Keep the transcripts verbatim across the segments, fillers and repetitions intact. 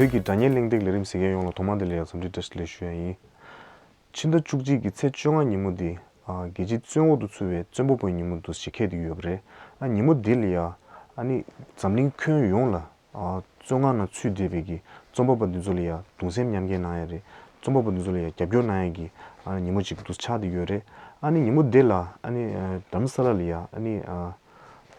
བོད་ཀྱི་སྒྲ་སྙན་གླེང་སྟེགས་ལས་རིམ་གཟིགས་མཁན་ཡོངས་ལ་ཐོག་མ་དེ་ལ་ཡང་འཚམས་འདྲི་བཀྲ་ཤིས་བདེ་ལེགས་ཞུ་ཡ་ཡིན། ཕྱི་ཟླ་བཅུ་གཅིག་གི་ཚེས་བཅོ་ལྔ་ཉིན་མོ་འདི། ཨ། རྒྱལ་སྤྱིའི་བཙོན་འོག་ཏུ་ཚུད་པའི་བཙོན་པ་པོའི་ཉིན་མོ་འདུག་ཅེས་འཁེལ་བསྡད་ཡོད་པ་རེད། ཨ། ཉིན་མོ་འདི་ལ་ཡ། ཨ་ནི་འཛམ་གླིང་ཁྱོན་ཡོངས་ལ། ཨ། བཙོན་ཁང་ནང་ཚུད་བསྡད་པའི་གི་བཙོན་པ་པོ་འདི་ཚོ་ལ་ཡ་གདུང་སེམས་མཉམ་སྐྱེད་གནང་ཡ་རེད། བཙོན་པ་པོ་འདི་ཚོ་ལ་ཡ་རྒྱབ་སྐྱོར་གནང་ཡ་གི། ཨ། ཉིན་མོ་ཅིག་འདུག་ཆགས་བསྡད་ཡོད་རེད། ཨ་ནི་ཉིན་མོ་འདི་ལ། ཨ་ནི། ཨ། རྡ་རམ་ས་ལ་ལ་ཡ། ཨ་ནི། ཨ།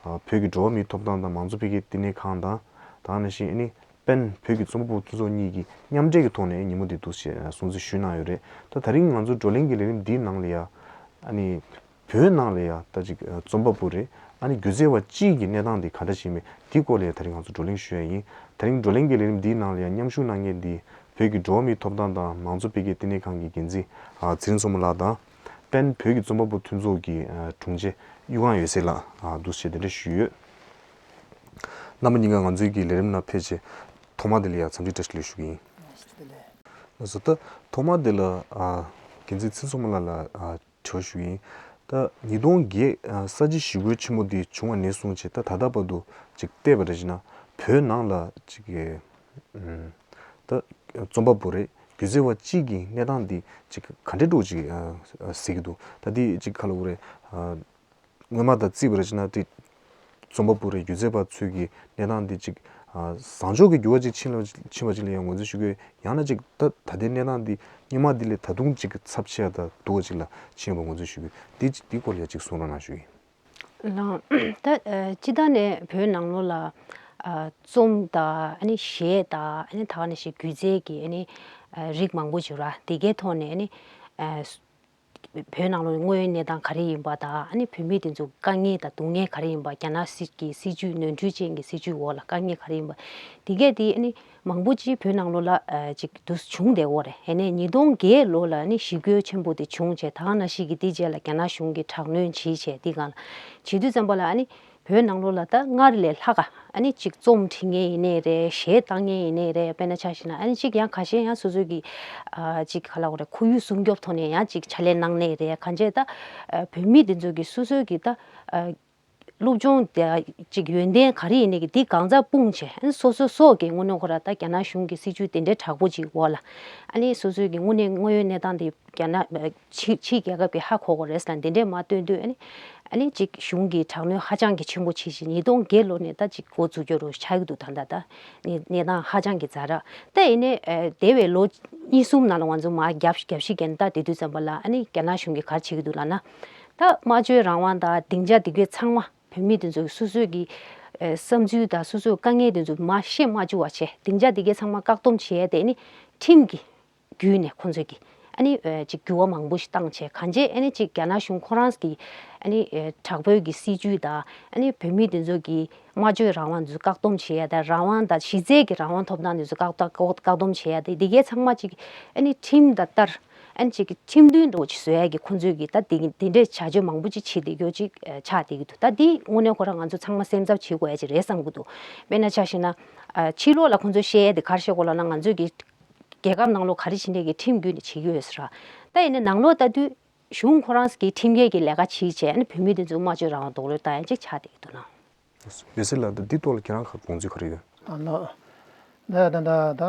ཨ། བོད་ཀྱི་འགྲོ་བ་མིའི་ཐོབ་ཐང་དང་མང་གཙོ་འཕེལ་རྒྱས་བསྟི་གནས་ཁང་དང་། དེ་ནང་བཞིན། ཨ་ནི། སྤེན་བོད་ཀྱི་རྩོམ་པ་པོ་མཐུན་ཚོགས་གཉིས་ཀྱིས་མཉམ་འབྲེལ་གྱི་ཐོག་ནས་ཉིན་མོ་འདི་འདུག་ཅེས་སྲུང་བརྩི་ཞུས་གནང་ཡོད་རེད། ད་དེ་རིང་ང་ཚོ་བགྲོ་གླེང་གི་ལས་རིམ་འདིའི་ནང་ལ་ཡ། ཨ་ནི། བོད་ནང་ལ་ཡ་ད་ཅིག་རྩོམ་པ་པོ་རེད། ཨ་ནི་སྒྱུ་རྩལ་བ་གཅིག་གི་གནས་སྟངས་འདི་ག་འདྲ་ཞིག་ཡིན་མིན་འདི་སྐོར་ལ་ཡ་དེ་རིང་ང་ཚོ་བགྲོ་གླེང་ཞུ་ཡ་ཡིན། དེ་རིང་བགྲོ་གླེང་གི་ལས་རིམ་འདིའི་ནང་ལ་ཡ་མཉམ་ཞུགས་གནང་མཁན་འདི་བོད་ཀྱི་འགྲོ་བ་མིའི་ཐོབ་ཐང་དང་མང་གཙོ་འཕེལ་རྒྱས་བསྟི་གནས་ཁང་གི་འགན་འཛིན། ཨ། ཚེ་རིང་མཚོ་མོ་ལགས་དང་། སྤེན་བོད་ཀྱི་རྩོམ་པ་པོ་མཐུན་ཚོགས་ཀྱི། ཨ། དྲུང་ཆེ་གཡུ་སྒང་འོད་ཟེར་ལགས། ཨ། འདུག་ཅེས་གདན་འདྲེན་ཞུས་ཡོད། རྣམ་པ་གཉིས་ཀ་ང་ཚོའི་གི་ལས་རིམ་ནང་ཕེབས་བྱས་ཐོག་མ་དེ་ལ་ཡང་འཚམས་འདྲི་བཀྲ་ཤིས་བདེ་ལེགས་ཞུ་གི་ཡིན། ལགས་སོ། ད་ཐོག་མ་དེ་ལ། ཨ། འགན་འཛིན་ཚེ་རིང་མཚོ་མོ་ལགས་ལ། ཨ། དྲི་བ་ཞུ་གི་ཡིན། ད་ཉིས་སྟོང་བརྒྱད། ཨ། ས་བྱི་ཞི་རྒོལ་ཆེན་མོ་དེ་བྱུང་བ་ནས་བཟུང་བྱས་ད་ད་ལྟ་བར་དུ་ཅིག་བལྟས་པ་རེད་ཅེ་ན། བོད་ནང་ལ་ཅིག་གི། ཨུམ། ད་རྩོམ་པ་པོ་རེད། སྒྱུ་རྩལ་བ་གཅིག་གི་གནས་སྟངས་འདི་ཅིག་ག་འདྲའི་འདྲ་བོ་ཅིག་ཨ། ཨ། གཟིགས་ཀྱི་འདུག་ད་འདི་ཅིག་ག་ལབ་དགོས་རེད། ཨ། སྔོན་མ་དང་བརྩིས་པ་རེད་ཅེ་ན། དེ་རྩོམ་པ་པོ་རེད། སྒྱུ་རྩལ་བ་ཚོའི་གི་གནས་སྟངས་འདི་ཅིག་ཨ། བཟང་ཕྱོགས་ཀྱི་འགྱུར་བ་ཅིག་ཕྱིན་ལ་ཕྱིན་པ་ཅིག་ལ་ཡང་ངོས་འཛིན་ཞུ་གི་ཡོད། ཡང་ན་ཅིག་ད་ད་ལྟའི་གནས་སྟངས་འདི་སྔོན་མ་འདི་ལས་ད་དུང་ཅིག་ཚབས་ཆེ་བ་དང་སྡུག་པ་ཅིག་ལ་ཕྱིན་པ་ངོས་འཛིན་ཞུ་གི་ཡོད། འདི་འདི་སྐོར་ལ་ཡང་ཅིག་གསུང་རོགས་གནང་ཞུ་གི་ཡིན། ལགས། ད་ཨ། སྤྱིར་བཏང་ནས་བོད་ནང་ལོགས་ལ། ཨ། རྩོམ་དང་ཨ་ནི་གཞས་དང་ཨ་ནི་ད་ག་ནང་བཞིན་སྒྱུ་རྩལ་གྱི་ཨ་ནི། ཨ། རིགས་མང་པོ་ཅིག་ཡོད་ར། དེ་གའི་ཐོག་ནས་ཨ་ནི། ཨ། བོད་ནང་ལོགས་དངོས་ཡོད་གནས་སྟངས་ག་རེ་ཡིན་པ་དང་། ཨ་ནི་བོད་མི་དེ་ཚོ་དཀའ་ངལ་དང་སྡུག་བསྔལ་ག་རེ་ཡིན་པ། རྒྱ་ནག་སྲིད་ཀྱི་སྲིད་བྱུས་ནོར་འཁྲུལ་ཅན་གྱི་སྲིད་བྱུས་འོག་ལ་དཀའ་ངལ་ག་རེ་ཡིན་པ། དེ་གས་དེ་ཨ་ནི་མང་པོ་ཅིག་བོད་ནང་ལོགས་ལ། ཨ། ཅིག་དུ་བྱུང་བསྡད་ཡོད་རེད། ཡིན་ནའི་ཉིས་སྟོང་བརྒྱད་ལོ་ལ་ཨ་ནི་ཞི་རྒོལ་ཆེན་པོ་དེ་བྱུང་བྱས། ད་ག་ནང་བཞིན་གྱི་དེ་རྗེས་ལ་རྒྱ་ནག་གཞུང་གིས་དྲག་གནོན་བྱས་བྱས། དེ་སྒང་ལ་བྱེད་དུས་ཙམ་པ་ལ་ཨ་ནི་བོད་ནང་ལོགས་ལ་ད་སྔར་ལས་ལྷག་ག་ཨ་ནི་ཅིག་རྩོམ་འབྲི་མཁན་ཡིན་ནའི་རེད། གཞས་བཏང་མཁན་ཡིན་ནའི་རེད། དཔེར་ན་ཆ་བཞག་ན་ཨ་ནི་ཅིག་ཡང་ཁ་ཤས་ཡང་སོ་སོའི་གི། ཨ། ཅིག་ག་ལབ་དགོས་རེད། ཁོར་ཡུག་སྲུང་སྐྱོབ་ཐོག་ནས་ཡང་ཅིག་ཕྱག་ལས་གནང་མཁན་རེད། གང་བྱས་ད། ཨ། བོད་མི་དེ་ཚོ་གི་སོ་སོའི་གི་ད། ཨ། སློབ་སྦྱོང་དེ་ཅིག་ཡོན་ཏན་ག་རེ་ཡིན་ནའི་གི་དེ་གང་ཚང་སྤུངས་བྱས། ཨ་ནི་སོ་སོ་སོ་གི་དངོས་གནས་ཁོ་ར་ད་རྒྱ་ནག་གཞུང་གི་སྲིད་བྱུས་དེ་འདྲའི་དྲག་པོ་ཅིག་འོག་ལ། ཨ་ནི་སོ་སོའི་གི་དངོས་གནས་དངོས་ཡོད་གནས་སྟངས་དེ་རྒྱ་ནག། ཨ། ཕྱི་ཕྱི་རྒྱལ་ཁབ་ཀྱིས་ཧ་གོ་དགོས་རེད་ཟེར་ལ་འདི་འདྲས་མར་སྟོན་དུས། ཨ་ནི་ཨ་ནི་ཅིག་གཞུང་གི་དྲག་གནོན་ཧ་ཅང་གི་ཆེན་པོ་བྱེད་བཞིན། ཉིས་སྟོང་བརྒྱད་ལོ་ནས་ད་ཅིག་འགོ་འཛུགས་རྒྱུ་རུ་ཆགས་ཀྱི་འདུག་ད་ལྟ་ད་གནས་གནས་སྟངས་ཧ་ཅང་གི་ཛ་དྲག་ད་ཡིན་ནའི། ཨ། འདས་པའི་ལོ་གཉིས་གསུམ་ནང་ལ་ང་ཚོ་མར་རྒྱབ་རྒྱབ་བཤིག་བརྒྱབ་ནས་ད་དེ་དུས་ཙམ་པ་ལ། ཨ་ནི་རྒྱ་ནག་གཞུང་གིས་ག་རེ་བྱེད་ཀྱི་འདུག་ལབ་ན། ད་སྨྲ་བརྗོད་རང་དབང་དང་སྡིངས་ཆ་དེ་གའི་ཚང་མ་བོད་མི་དེ་ཚོ་སོ་སོའི་གི། ཨ། བསམ་ཚུལ་དང་སོ་སོའི་དཀའ་ངལ་དེ་ཚོ་མར་བཤད་མ་བཅུག་པ་བྱས། སྡིངས་ཆ་དེ་གའི་ཚང་མ་བཀག་སྡོམ་བྱས་ཏེ། ཨ་ནི་ཁྲིམས་ཀྱི་བརྒྱུད་ནས་ཁོང་ཚོས་ཀྱིས་ཨ་ནི། ཨ། ཅིག་འགྱུར་བ་མང་པོ་ཞིག་བཏང་བྱས། གང་བྱས་ཨ་ནི་ཅིག་རྒྱ་ནག་གཞུང་ཁོ་རང་གིས་ཨ་ནི། ཨ། དྲག་པོའི་གི་སྲིད་བྱུས་དང་ཨ་ནི་བོད་མི་དེ་ཚོ་གི་སྨྲ་བརྗོད་རང་དབང་དེ་ཚོ་བཀག་སྡོམ་བྱེད་ཡ་དང་། རང་དབང་དང་གཞི་རྩའི་གི་རང་དབང་ཐོབ་ཐང་དེ་ཚོ་བཀག་བཀག་བཀག་སྡོམ་བྱེད་ཡ་དེ་དེ་གའི་ཚང་མ་ཅིག་ཨ་ནི་ཁྲིམས་དང་བསྟར། ཨ་ནི་ཅིག་གི་ཁྲིམས་མཐུན་འདྲ་བོ་ཅིག་བཟོ་ཡ་གི་ཁོང་ཚོས་གི་ད་དེ་དེ་འདྲའི་བྱ་སྤྱོད་མང་པོ་ཅིག་བྱེད་བསྡད་རྒྱུ་ཅིག་ཨ། ཆགས་བསྡད་ཀྱི་འདུག་ད་འདི་དངོས་གནས་ཁོ་རང་ང་ཚོ་ཚང་མ་སེམས་འཚབ་བྱེད་དགོས་ཡ་ཅིག་རེད་བསམ་གྱི་འདུག་དཔེར་ན་ཆ་བཞག་ན། ཨ། ཕྱི་ལོགས་ལ་ཁོང་ཚོས་བཤད་ཡ་དེ་ག་རེ་བཤད་དགོས་ལབ་ན། ང་ཚོས་གི་རྒྱལ་ཁབ་ནང་ལོགས་ག་རེ་བྱེད་འདོད་ཀྱི་ཁྲིམས་བརྒྱུད་ནས་བྱེད་ཀྱི་ཡོད་ཟེར་ར། ད་ཡིན་ནའི་ནང་ལོགས་ལྟ་དུས་གཞུང་ཁོ་རང་གིས་ཁྲིམས་འགལ་གྱི་ལས་ཀ་བྱེད་བྱས། ཨ་ནི་བོད་མི་དེ་ཚོའི་སྨྲ་བརྗོད་རང་དབང་རྡོག་རོལ་བཏང་ཡ་ཅིག་ཆགས་བསྡད་ཀྱི་འདུག་ལགས། འོད་ཟེར་ལགས། ད་འདི་ཐོག་ལ་ཁྱེད་རང་གི་དགོངས་ཚུལ་ག་རེ་ཡོད། ཨ་ལགས། ད་ད་ད་ད་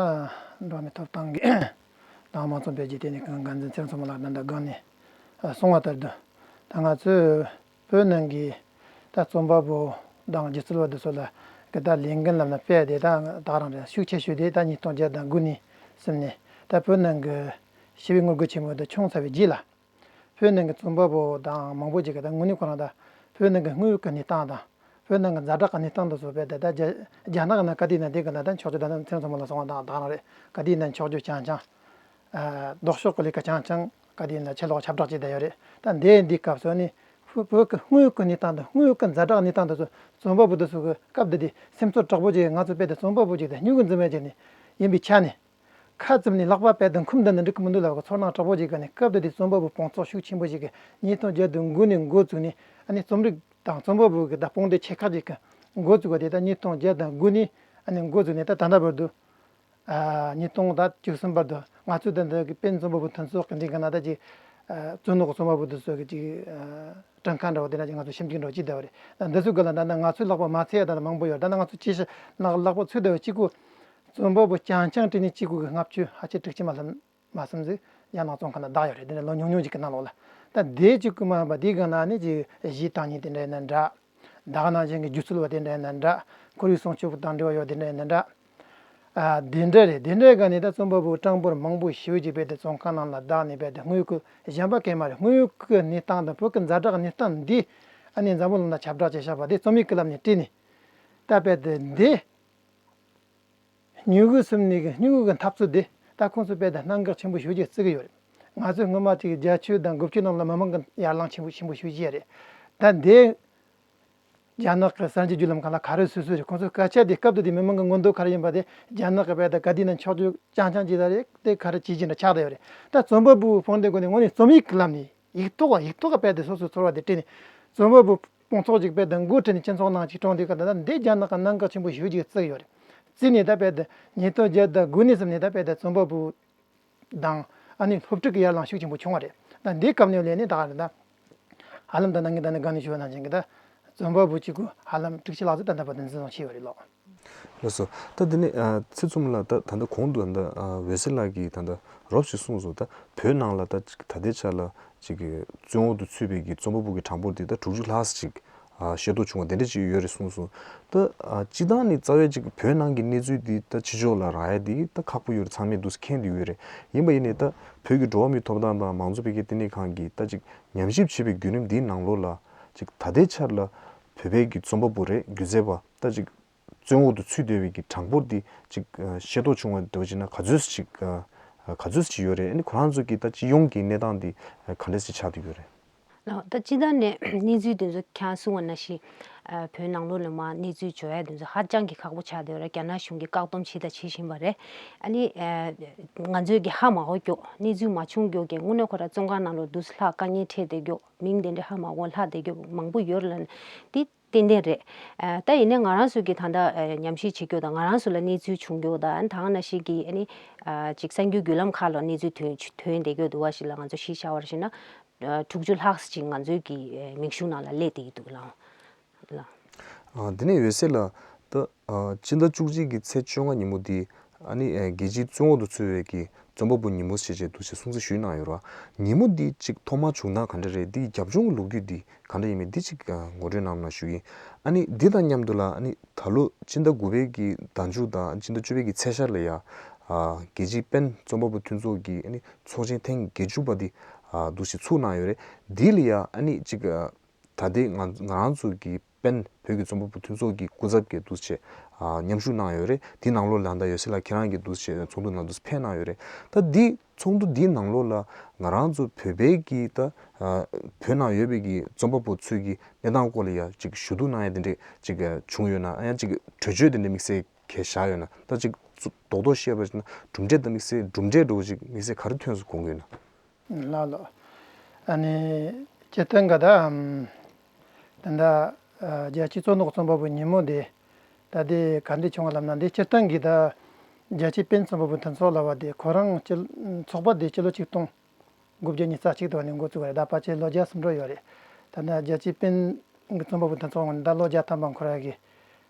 འགྲོ་བ་མིའི་ཐོབ་ཐང་གི་དང་མང་གཙོ་འཕེལ་རྒྱས་ལྟེ་གནས་ཁང་འགན་འཛིན་ཚེ་རིང་མཚོ་མོ་ལགས་ད་ད་སྒང་ནས་གསུངས་པ་ལྟར་དུ། ད་ང་ཚོས་བོད་ནང་གི་ད་རྩོམ་པ་པོ་དང་སྒྱུ་རྩལ་བ་འདི་ཚོ་ལ་གི་ད་ལས་འགན་ལབ་ན་དཔེ་དེ་ད་ད་རང་རེད། ཤུགས་ཆེ་ཤོས་དེ་ད་ཉིས་སྟོང་བརྒྱད་དང་དགུ་ནས་བཟུང་ནས། ད་བོད་ནང་གི་ཞི་བའི་ངོ་རྒོལ་ཆེན་མོ་འདི་བྱུང་ཚར་བའི་རྗེས་ལ། བོད་ནང་གི་རྩོམ་པ་པོ་དང་མང་པོ་ཅིག་གིས་ད་དངོས་གནས་ཁོ་རང་ད་བོད་ནང་གི་དངོས་ཡོད་ཀྱི་གནས་སྟངས་དང་། བོད་ནང་གི་ཛ་དྲག་གི་གནས་སྟངས་དེ་ཚོ་དཔེ་དེ་ད་རྒྱ་རྒྱ་ནག་ནང་ག་དུས་ཡིན་ན་དེ་གི་ལ་ད་འཁྱོག་བརྗོད། ད་ཚེ་རིང་མཚོ་མོ་ལགས་གསུངས་པ་དང་ད་རང་རེད། ག་དུས་ཡིན་ན་འཁྱོག་བརྗོད་རྐྱང་རྐྱང་། ཨ། ལྡོག་ཕྱོགས་ཀྱི་ལས་ཀ་རྐྱང་རྐྱང་། ག་དུས་ཡིན་ན་ཕྱི་ལོགས་ཁྱབ་བསྒྲགས་བྱས་བསྡད་ཡོད་རེད། ད་འདི་འདི་སྐབས་སུ་ནི་བོད་བོད་ཀྱི་དངོས་ཡོད་ཀྱི་གནས་སྟངས་དང་དངོས་ཡོད་ཀྱི་ཛ་དྲག་གནས་སྟངས་དེ་ཚོ་རྩོམ་པ་པོ་དེ་ཚོ་གི་སྐབས་དེ་དེ་སེམས་ཚོར་དྲག་པོ་ཅིག་ང་ཚོ་དཔེ་དེ་རྩོམ་པ་པོ་ཅིག་དང་སྨྱུ་གུ་འཛིན་མཁན་ཅིག་ནི་ཡིན་པའི་ཆ་ནས། ཁ་བཙུམ་ནས་ལག་པ་དཔེ་དང་འཁུམ་བསྡད་ན་འགྲིག་གི་མི་འདུག་ལབ་གི་ཚོར་སྣང་དྲག་པོ་ཅིག་གི་ནས། སྐབས་དེ་དུས་རྩོམ་པ་པོ་སྤུང་ཚོགས་ཤུགས་ཆེན་པོ་ཞིག་གིས་ཉིས་སྟོང་བརྒྱད་དང་དགུ་ནས་འགོ་བཙུགས་ནས། ཨ་ནི་རྩོམ་རིག་དང་རྩོམ་པ་པོ་གི་ད་དཔུང་སྡེ་ཆེ་ཁག་ཅིག་གིས་འགོ་བཙུགས་པ་དེ་ད་ཉིས་སྟོང་བརྒྱད་དང་དགུ་ནས་ཨ་ནི་འགོ་བཙུགས་ནས་ད་ད་ལྟ་བར་དུ། ཨ། ཉིས་སྟོང་བཅུ་གསུམ་བར་དུ་ང་ཚོའི་ད་ལྟ་གི་སྤེན་རྩོམ་པ་པོ་མཐུན་ཚོགས་ཀྱི་འདི་གི་ནང་ད་ཅིག་ཨ། རྩོམ་ནོར་གི་རྩོམ་པ་པོ་དེ་ཚོ་གི་ཅིག་ཨ། སྐྲུན་ཁང་འདྲ་བོ་དེ་ན་ཅིག་ང་ཚོ་ཞིབ་འཇུག་འདྲ་བོ་ཅིག་བསྡད་པ་རེད། ད་འདི་ཚོའི་སྒང་ལ་ད་ནི་ང་ཚོའི་ལག་པ་མ་ཚོས་ཡ་ད་ནི་མང་པོ་ཡོད། ད་ནི་ང་ཚོ་ཅི་ཞིག་ལག་ལག་པ་ཚོས་བསྡད་པ་གཅིག་པུ། རྩོམ་པ་པོ་རྐྱང་རྐྱང་བྲིས་ནས་བྲིས་དགོས་ཀྱི་ལྔ་བཅུ་ཕལ་ཆེར་དྲུག་ཅུ་མ་ལྷག་མ་ཙམ་ཟིག་རྒྱ་ནག་བཙོན་ཁང་ན་བདག་ཡོད་རེད། དེ་འདྲ་ལོ་ཉུང་ཉུང་ཅིག་གི་ནང་ལོགས་ལ། ད་དེ་གཅིག་གི་མ་ཡིན་པ་དེའི་སྒང་ལ་ནི་ཅིག་གཞས་བཏང་མཁན་དེ་འདྲ་ཡིན་ན་འདྲ། དེ་ག་ནང་བཞིན་གྱི་སྒྱུ་རྩལ་བ་དེ་འདྲ་ཡིན་ན་འདྲ། ཁོར་ཡུག་སྲུང་སྐྱོབ་དང་འབྲེལ་བ་ཡོད་དེ་འདྲ་ཡིན་ན་འདྲ། ཨ། དེ་འདྲ་རེད། དེ་འདྲའི་སྒང་ནས་ད་རྩོམ་པ་པོ་སྤྲང་པོར་མང་པོ་ཞེ་པོ་ཅིག་རྦད་དེ་བཙོན་ཁང་ནང་ལ་བདག་ནས་རྦད་དེ་དངུལ་ཁུག་གཞན་པ་གང་ཡང་མ་རེད། དངུལ་ཁུག་གི་གནས་སྟངས་དང་བོད་ཀྱི་ཛ་དྲག་གནས་སྟངས་འདི་ཨ་ནི་འཛམ་བུ་གླིང་ལ་ཁྱབ་བསྒྲགས་བྱས་བཞག་པ་དེ་རྩོམ་ཡིག་གི་ལམ་ནས་བྲིས་ནས། ད་རྦད་དེ་འདི་སྨྱུ་གུ་གསུམ་ནས་ཀྱི་སྨྱུ་གུ་གི་འཐབ་རྩོད་དེ་ད་ཁོང་ཚོས་རྦད་དེ་གནད་འགག་ཆེན་པོ་ཞེ་པོ་ཅིག་བརྩི་གི་ཡོད་རེད། ང་ཚོས་སྔོན་མ་ཅིག་བརྒྱད་ཅུ་དང་དགུ་བཅུ་ནང་ལ་མི་མང་གི་ཡར་ལངས་ཆེན་པོ་ཆེན་པོ་ཞེ་པོ་ཅིག་རེད། ད་འདི་རྒྱ་ནག་གི་གསར་འགྱུར་བརྒྱུད་ལམ་ཁག་ལ་ག་རེ་སུས་སུས་རེད། ཁོང་ཚོ་སྐད་ཆ་དེ་སྐབས་དེ་དུས་མི་མང་གི་མངོན་འདོད་ག་རེ་ཡིན་པ་དེ་རྒྱ་ནག་གི་རྦད་དེ་ག་དུས་ན་འཁྱོག་བརྗོད་རྐྱང་རྐྱང་བྱས་ད་རེད། དེ་ག་རེ་བྱེད་ཀྱི་འདྲ་ཆགས་བསྡད་ཡོད་རེད། ད་རྩོམ་པ་པོའི་དཔུང་སྡེ་ཀུན་ནས་དངོས་གནས་རྩོམ་ཡིག་གི་ལམ་ནས་ཡིག་ཐོག་ཡིག་ཐོག་གི་རྦད་དེ་སོ་སོའི་ཚོར་བ་དེ་བྲིས་ནས། རྩོམ་པ་པོ་སྤུང་ཚོགས་ཅིག་རྦད་དེ་འགོ་ཁྲིད་ནས་སྤྱི་ཚོགས་ནང་ཅིག་སྤྲོ་འདུག་ག་ད་ད་འདི་རྒྱ་ནག་གི་གནད་འགག་ཆེན་པོ་ཞེ་པོ་ཅིག་བརྩི་གི་ཡོད་རེད། བརྩིས་ནས་ད་རྦད་དེ་ཉིས་སྟོང་བརྒྱད་དང་དགུ་ནས་བཟུང་ནས་ད་རྦད་དེ་རྩོམ་པ་པོ་དང་ཨ་ནི་སློབ་ཕྲུག་གི་ཡར་ལངས་ཤུགས་ཆེན་པོ་བྱུང་བ་རེད། ད་འདི་སྐབས་ནས་ལས་ནས་ད་ག་རེ་ད། ཧ་ལམ་ད་ནང་གི་ད་ནི་སྒང་ནས་ཞུ་བ་ནང་བཞིན་གྱི་ད་རྩོམ་པ་པོ་གཅིག་པུ་ཧ་ལམ་དྲུག་ཅུ་ལྷག་ཙམ་ད་ལྟ་བར་དུ་འཛིན་བཟུང་བྱས་ཡོད་རེད་ལགས། ལགས་སོ། ད་དེ་ནས་ཨ་ཚེ་བཙུན་ལགས། ད་ད་ལྟ་གོང་དུ་ད་ཨ་འོད་ཟེར་ལགས་ཀྱིས་ད་ལྟ་རོབ་ཅིག་གསུངས་སོང་། ད་བོད་ནང་ལ་ད་ཅིག་ད་ལྟའི་ཆ་ལ་ཅིག་གི་བཙོན་འོག་ཏུ་ཚུད་པའི་གི་རྩོམ་པ་པོ་གི་གྲངས་འབོར་དེ་ད་དྲུག་ཅུ་ལྷག་ཙམ་ཅིག་ཨ་ཤེས་རྟོགས་བྱུང་བ་དེ་འདྲ་ཅིག་ཡོད་རེད་གསུངས་སོང་། ད་ཨ་སྤྱིར་བཏང་ནི་རྩ་བའི་ཅིག་བོད་ནང་གི་གནས་ཚུལ་འདི་ད་ཕྱི་ཕྱོགས་ལ་རག་ཡ་དེ་ད་ཁག་པོ་ཡོད་རེད། ཚང་མས་འདུག་སེ་མཁྱེན་བསྡད་ཡོད་རེད། ཡིན་པ་ཡིན་ནའི་ད་བོད་ཀྱི་འགྲོ་བ་མིའི་ཐོབ་ཐང་དང་མང་གཙོ་འཕེལ་རྒྱས་ལྟེ་གནས་ཁང་གིས་ད་ཅིག་ཉམས་ཞིབ་བྱས་པའི་བརྒྱུད་རིམ་འདིའི་ནང་ལོགས་ལ་ཅིག་ད་ལྟའི་ཆར་ལ་བོད་པའི་གི་རྩོམ་པ་པོ་རེད། སྒྱུ་རྩལ་པ་ད་ཅིག་བཙོན་འོག་ཏུ་ཚུད་བསྡད་པའི་གི་གྲངས་འབོར་འདི་ཅིག་ཨ་ཤེས་རྟོགས་བྱུང་བ་འདྲ་བོ་བྱས་ན་ག་ཚོད་ཅིག་ཨ་ག་ཚོད་ཅིག་ཡོད་རེད། ཨ་ནི་ཁོ་རང་ཚོ་གི་ད་སྤྱི་ཡོངས་ཀྱི་གནས་སྟངས་འདི་ག་འདྲ་ཞིག་ཆགས་བསྡད་ཡོད་རེད། ལགས། ད་སྤྱིར་བཏང་ནས་གནས་ཚུལ་དེ་ཚོ་ཁྱེད་རང་གསུངས་པ་ནང་བཞིན་ཨ་བོད་ནང་ལོགས་ལ་མར་གནས་ཚུལ་འབྱོར་ཡ་དེ་ཚོ་ཧ་ཅང་གི་ཁག་པོ་ཆགས་བསྡད་ཡོད་རེད། རྒྱ་ནག་གཞུང་གིས་བཀག་སྡོམ་བྱས་དང་བྱེད་བཞིན་པ་རེད། ཨ་ནི་ཨ་ང་ཚོས་ཀྱི་ཧ་མ་གོ་རྒྱུ། གནས་ཚུལ་མ་བྱུང་རྒྱུ་གི་དངོས་གནས་ཁོ་རང་བཙོན་ཁང་ནང་ལོགས་འདུག་སེ་ལྷག་དཀའ་ངལ་འཕྲད་བསྡད་རྒྱུ། མིང་དེ་འདྲ་ཧ་མ་གོ་ལྷག་བསྡད་རྒྱུ་མང་པོ་ཡོད་རེད་ལབ་ནས་དེ་ཏན་ཏན་རེད། ཨ་ད་ཡིན་ནའི་ང་རང་ཚོ་གི་ད་ལྟ་ཨ་ཉམས་ཞིབ་བྱེད་རྒྱུ་དང་། ང་རང་ཚོ་ལ་གནས་ཚུལ་བྱུང་རྒྱུ་དང་། ཨ་ནི་ད་ག་ནང་བཞིན་གྱི་ཨ་ནི་ཨ་ཅིག་གསར་འགྱུར་བརྒྱུད་ལམ་ཁག་ལ་གནས་ཚུལ་ཐོན་ཐོན་བསྡད་རྒྱུ་འདུག་པ་ཞིག་ལ་ང་ཚོ་གཞི་བཞག་པར་བྱས་ན། ཨ་དྲུག་ཅུ་ལྷག་ཙམ་ཅིག་ང་ཚོའི་གི་ཨ་མིང་གཞུང་ནང་ལ་སླེབས་བསྡད་ཀྱི་འདུག་ལགས། ལགས། ཨ་དེ་ནས་འོད་ཟེར་ལགས། ད་ཨ་སྤྱི་ཟླ་བཅུ་གཅིག་གི་ཚེས་བཅོ་ལྔ་ཉིན་མོ་འདི་ཨ་ནི་ཨ་རྒྱལ་སྤྱིའི་བཙོན་འོག་ཏུ་ཚུད་པའི་གི་རྩོམ་པ་པོ་ཉིན་མོ་ཞེས་བྱས་འདུག་ཅེས་གསུང་གསལ་ཞུས་གནང་ཡོད་རེད་བ། ཉིན་མོ་འདི་ཅིག་ཐོག་མར་བྱུང་སྟངས་ག་འདྲ་རེད། འདི་རྒྱབ་ལྗོངས་ཀྱི་ལོ་རྒྱུས་འདི་ག་འདྲ་ཡིན་མིན་འདི་ཅིག་ཨ་ངོ་སྤྲོད་གནང་རོགས་གནང་ཞུ་ཡིན། ཨ་ནི་འདི་དང་མཉམ་དུ་ལ་ཨ་ནི་ད་ལོ་སྤྱི་ཟླ་དགུ་པའི་གི་ཟླ་མཇུག་དང་སྤྱི་ཟླ་བཅུ་པའི་གི་ཚེས་ཤར་ལ་ཡ་ཨ་རྒྱལ་སྤྱིའི་པེན་རྩོམ་པ་པོ་མཐུན་ཚོགས་ཀྱི་ཨ་ནི་ཚོགས་ཆེན་ཐེངས་བརྒྱད་ཅུ་པ་འདི་ཨ་འདུག་ཅེས་ཚུགས་གནང་ཡོད་རེད། འདི་ལ་ཡ་ཨ་ནི་ཅིག་ཨ་ད་ལྟའི་ང་ང་རང་ཚོ་གི་པེན་བོད་ཀྱི་རྩོམ་པ་པོ་མཐུན་ཚོགས་ཀྱི་སྐུ་ཚབ་ཀྱིས་འདུག་ཅེས་ཨ་མཉམ་ཞུགས་གནང་ཡོད་རེད། དེའི་ནང་ལོགས་ལ་ད་འོད་ཟེར་ལགས་ཁྱེད་རང་གིས་འདུག་ཅེས་ཚོགས་འདུ་ནང་འདུག་ཕེབས་གནང་ཡོད་རེད། ད་འདི་ཚོགས་འདུ་འདིའི་ནང་ལོགས་ལ་ང་རང་ཚོ་བོད་པའི་གི་ད་ཨ་བོད་ནང་ཡོད་པའི་གི་རྩོམ་པ་པོ་ཚོའི་གི་གནས་སྟངས་སྐོར་ལ་ཡ་ཅིག་ཞུ་གཏུག་གནང་ཡ་དེ་འདྲས་ཅིག་བྱུང་ཡོད་ན། ཡང་ཅིག་གྲོས་ཆོད་དེ་འདྲས་དམིགས་བསལ་གྱི་བཞག་ཡོད་ན། ད་ཅིག་རྡོག་རྡོག་བཤད་པ་ཞིག་ན་གྲུབ་འབྲས་དང་དམིགས་བསལ་གྲུབ་འབྲས་འདྲ་བོ་ཅིག་དམིགས་བསལ་ག་རེ་ཐོན་སོང་དགོངས་ཀྱི་ཡོད་ན། ལགས་ལགས། ཨ་ནི་སྤྱིར་བཏང་གི་ད་ཨམ་ད་ལྟ་ཨ་རྒྱལ་སྤྱིའི་རྩོམ་འོག་རྩོམ་པ་པོ་ཉིན་མོ་འདི་ད་ལྟའི་ག་འདྲ་བྱུང་བ་ལབ་ན། འདི་སྤྱིར་བཏང་གི་ད་རྒྱལ་སྤྱིའི་པེན་རྩོམ་པ་པོ་མཐུན་ཚོགས་ལབ་པ་འདི་ཁོ་རང་སྤྱི་ཚོགས་པ་འདི་སྤྱི་ལོ་ཆིག་སྟོང་དགུ་བརྒྱ་ཉི་ཤུ་རྩ་གཅིག་དེ་བ་ནས་འགོ་བཙུགས་པ་རེད། ད་ཕལ་ཆེར་ལོ་བརྒྱ་ཟིན་འགྲོ་ཡོད་རེད། ད་ལྟ་རྒྱལ་སྤྱིའི་པེན་གྱི་རྩོམ་པ་པོ་མཐུན་ཚོགས་ངོས་ནས་ད་ལོ་བརྒྱ་ཐམ་པ་ཁོ་རང་གི་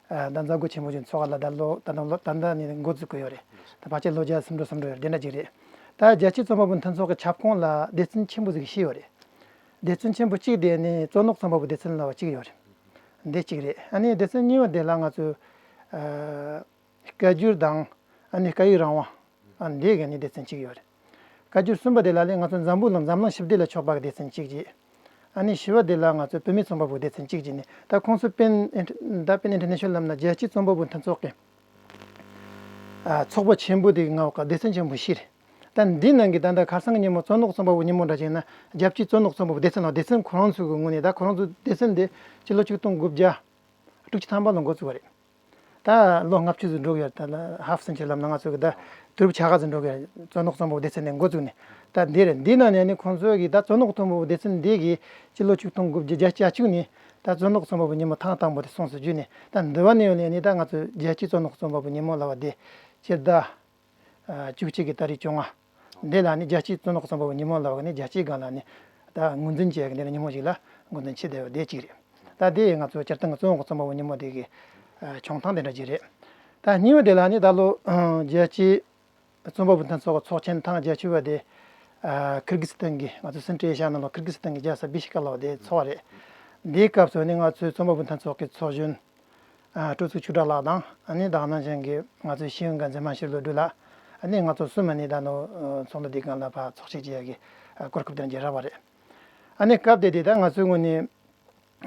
ཨ་ད་མཛད་སྒོ་ཆེན་པོ་ཞིག་འཚོགས་ལ་ད་ལོ་ད་ལོ་ད་ལྟ་ནས་འགོ་འཛུགས་ཀྱི་ཡོད་རེད། ད་ཕལ་ཆེར་ལོ་བརྒྱ་ཟིན་འགྲོ་ཟིན་འགྲོ་ཡོད་རེད། དེ་འདྲ་ཅིག་རེད། ད་རྒྱལ་སྤྱིའི་རྩོམ་པ་པོ་མཐུན་ཚོགས་ཀྱི་ཁྱབ་ཁོངས་ལ་སྡེ་ཚན་ཆེན་པོ་ཟིག་བཞི་ཡོད་རེད། སྡེ་ཚན་ཆེན་པོ་གཅིག་དེ་ནི་རྩོམ་འོག་རྩོམ་པ་པོ་སྡེ་ཚན་ལབ་པ་གཅིག་ཡོད་རེད། འདི་གཅིག་རེད། ཨ་ནི་སྡེ་ཚན་གཉིས་པ་དེ་ལ་ང་ཚོས་ཨ་སྐད་སྒྱུར་དང་ཨ་ནི་སྐད་ཡིག་རང་དབང་། ཨ་འདི་ག་ནི་སྡེ་ཚན་གཅིག་ཡོད་རེད། སྐད་སྒྱུར་གསུམ་པ་དེ་ལ་ལས་ང་ཚོ་འཛམ་བུ་གླིང་འཛམ་གླིང་ཞི་བདེ་ལ་ཕྱོགས་པ་གི་སྡེ་ཚན་གཅིག་བྱས། ཨ་ནི་བཞི་པ་དེ་ལ་ང་ཚོ་བུད་མེད་རྩོམ་པ་པོའི་སྡེ་ཚན་གཅིག་བྱས་ནས། ད་ཁོང་ཚོ་པེན་ཨིན་ད་པེན་ཨིན་ཊར་ནེ་ཤ་ནལ་ལབ་ན་རྒྱལ་སྤྱིའི་རྩོམ་པ་པོའི་མཐུན་ཚོགས་ཀྱི་ཨ་ཚོགས་པ་ཆེན་པོ་དེ་གི་མངའ་འོག་གི་སྡེ་ཚན་ཆེན་པོ་བཞི་རེད། ད་འདི་ནང་གི་ད་ལྟ་ཁ་སང་གི་ཉིན་མོ་རྩོམ་འོག་རྩོམ་པ་པོའི་ཉིན་མོ་འདྲ་བྱས་ན། རྒྱལ་སྤྱིའི་རྩོམ་འོག་རྩོམ་པ་པོའི་སྡེ་ཚན་ལ། སྡེ་ཚན་ཁོ་རང་ཚོ་གི་ངོས་ནས། ད་ཁོ་རང་ཚོ་སྡེ་ཚན་འདི་སྤྱི་ལོ་ཆིག་སྟོང་དགུ་བརྒྱ་དྲུག་ཅུ་ཐམ་པ་ལ་འགོ་བཙུགས་པ་རེད། ད་ལོ་ལྔ་བཅུ་ཙམ་འགྲོ་གི་ཡོད་རེད། ད་ལ་ཧབ་སེན་ཅུ་རི་ལབ་ན་ང་ཚོ་གི་ད་དུས་རབས་ཕྱེད་ཀ་ཙམ་འགྲོ་གི་ཡོད་རེད། རྩོམ་འོག་རྩོམ་པ་པོའི་སྡེ་ཚན་ནས་འགོ་བཙུགས་ནས། ད་འདི་རེད། འདི་ནང་ནས་ནི་ཁོང་ཚོ་གིས་ད་རྩོམ་འོག་རྩོམ་པ་པོའི་སྡེ་ཚན་འདི་གིས་སྤྱི་ལོ་ཆིག་སྟོང་དགུ་བརྒྱ་བརྒྱད་ཅུ་གྱ་གཅིག་ནས་ད་རྩོམ་འོག་རྩོམ་པ་པོའི་ཉིན་མོ་ཐེངས་དང་པོ་དེ་སོང་ཟེར་བརྒྱུད་ནས། ད་འདི་བ་ནས་ཡོད་ནས་ནི་ད་ང་ཚོ་རྒྱལ་སྤྱིའི་རྩོམ་འོག་རྩོམ་པ་པོའི་ཉིན་མོ་ལབ་པ་དེ་སྤྱི་ཟླ་ཨ་བཅུ་གཅིག་གི་ཏ་རིག་བཅོ་ལྔ། འདི་ལ་ནི་རྒྱལ་སྤྱིའི་རྩོམ་འོག་རྩོམ་པ་པོའི་ཉིན་མོ་ལབ་པ་ནི་རྒྱལ་སྤྱིའི་སྒང་ལ་ནི་ད་ངོས་འཛིན་བྱས་ཀྱི་འདི་ནི་ཉིན་མོ་ཞིག་ལ་ངོས་འཛིན་བྱས་བསྡད་པ་དེ་གཅིག་རེད། ད་དེ་ང་ཚོ་སྤྱིར་བཏང་གི་རྩོམ་འོག་རྩོམ་པ་པོའི་ཉིན་མོ་དེ་གི་ཨ་བྱུང་སྟངས་དེ་འདྲ་ཅིག་རེད། ད་གཉིས་པ་དེ་ལ་ནི་ད་ལོ་རྒྱལ་སྤྱིའི་རྩོམ་པ་པོ་མཐུན་ཚོགས་ཀྱི་ཚོགས་ཆེན་ཐེངས་བརྒྱད་ཅུ་པ་དེ་ཨ་ཁིར་གི་སི་ཐན་གྱི་ང་ཚོ་སེན་ཊྲལ་ཨེ་ཤ་ཡ་ནང་ལ་ཁིར་གི་སི་ཐན་གྱི་རྒྱལ་ས་བི་ཤི་ཀ་ལ་བ་དེ་ཚོགས་པ་རེད། འདིའི་སྐབས་སུ་ནི་ང་ཚོའི་རྩོམ་པ་པོ་མཐུན་ཚོགས་ཀྱི་ཚོགས་གཞོན་ཨ་སྤྲོ་ཚིགས་ཆོས་གྲགས་ལགས་དང་ཨ་ནི་དེ་ནང་བཞིན་གྱི་ང་ཚོའི་ཤེས་ཡོན་འགན་འཛིན་མ་ཤེར་བློ་གྲོས་ལགས། ཨ་ནི་ང་ཚོ་གསུམ་ཨ་ནི་ད་ནོ་ཚོགས་འདུ་འདིའི་སྒང་ལ་ཕར་ཚོགས་ཆེན་བྱེད་ཡག་གི་ཨ་གོ་སྐབས་དེ་འདྲ་རག་པ་རེད། ཨ་ནི་སྐབས་དེ་དེ་ད་ང་ཚོའི་ངོས་ནས་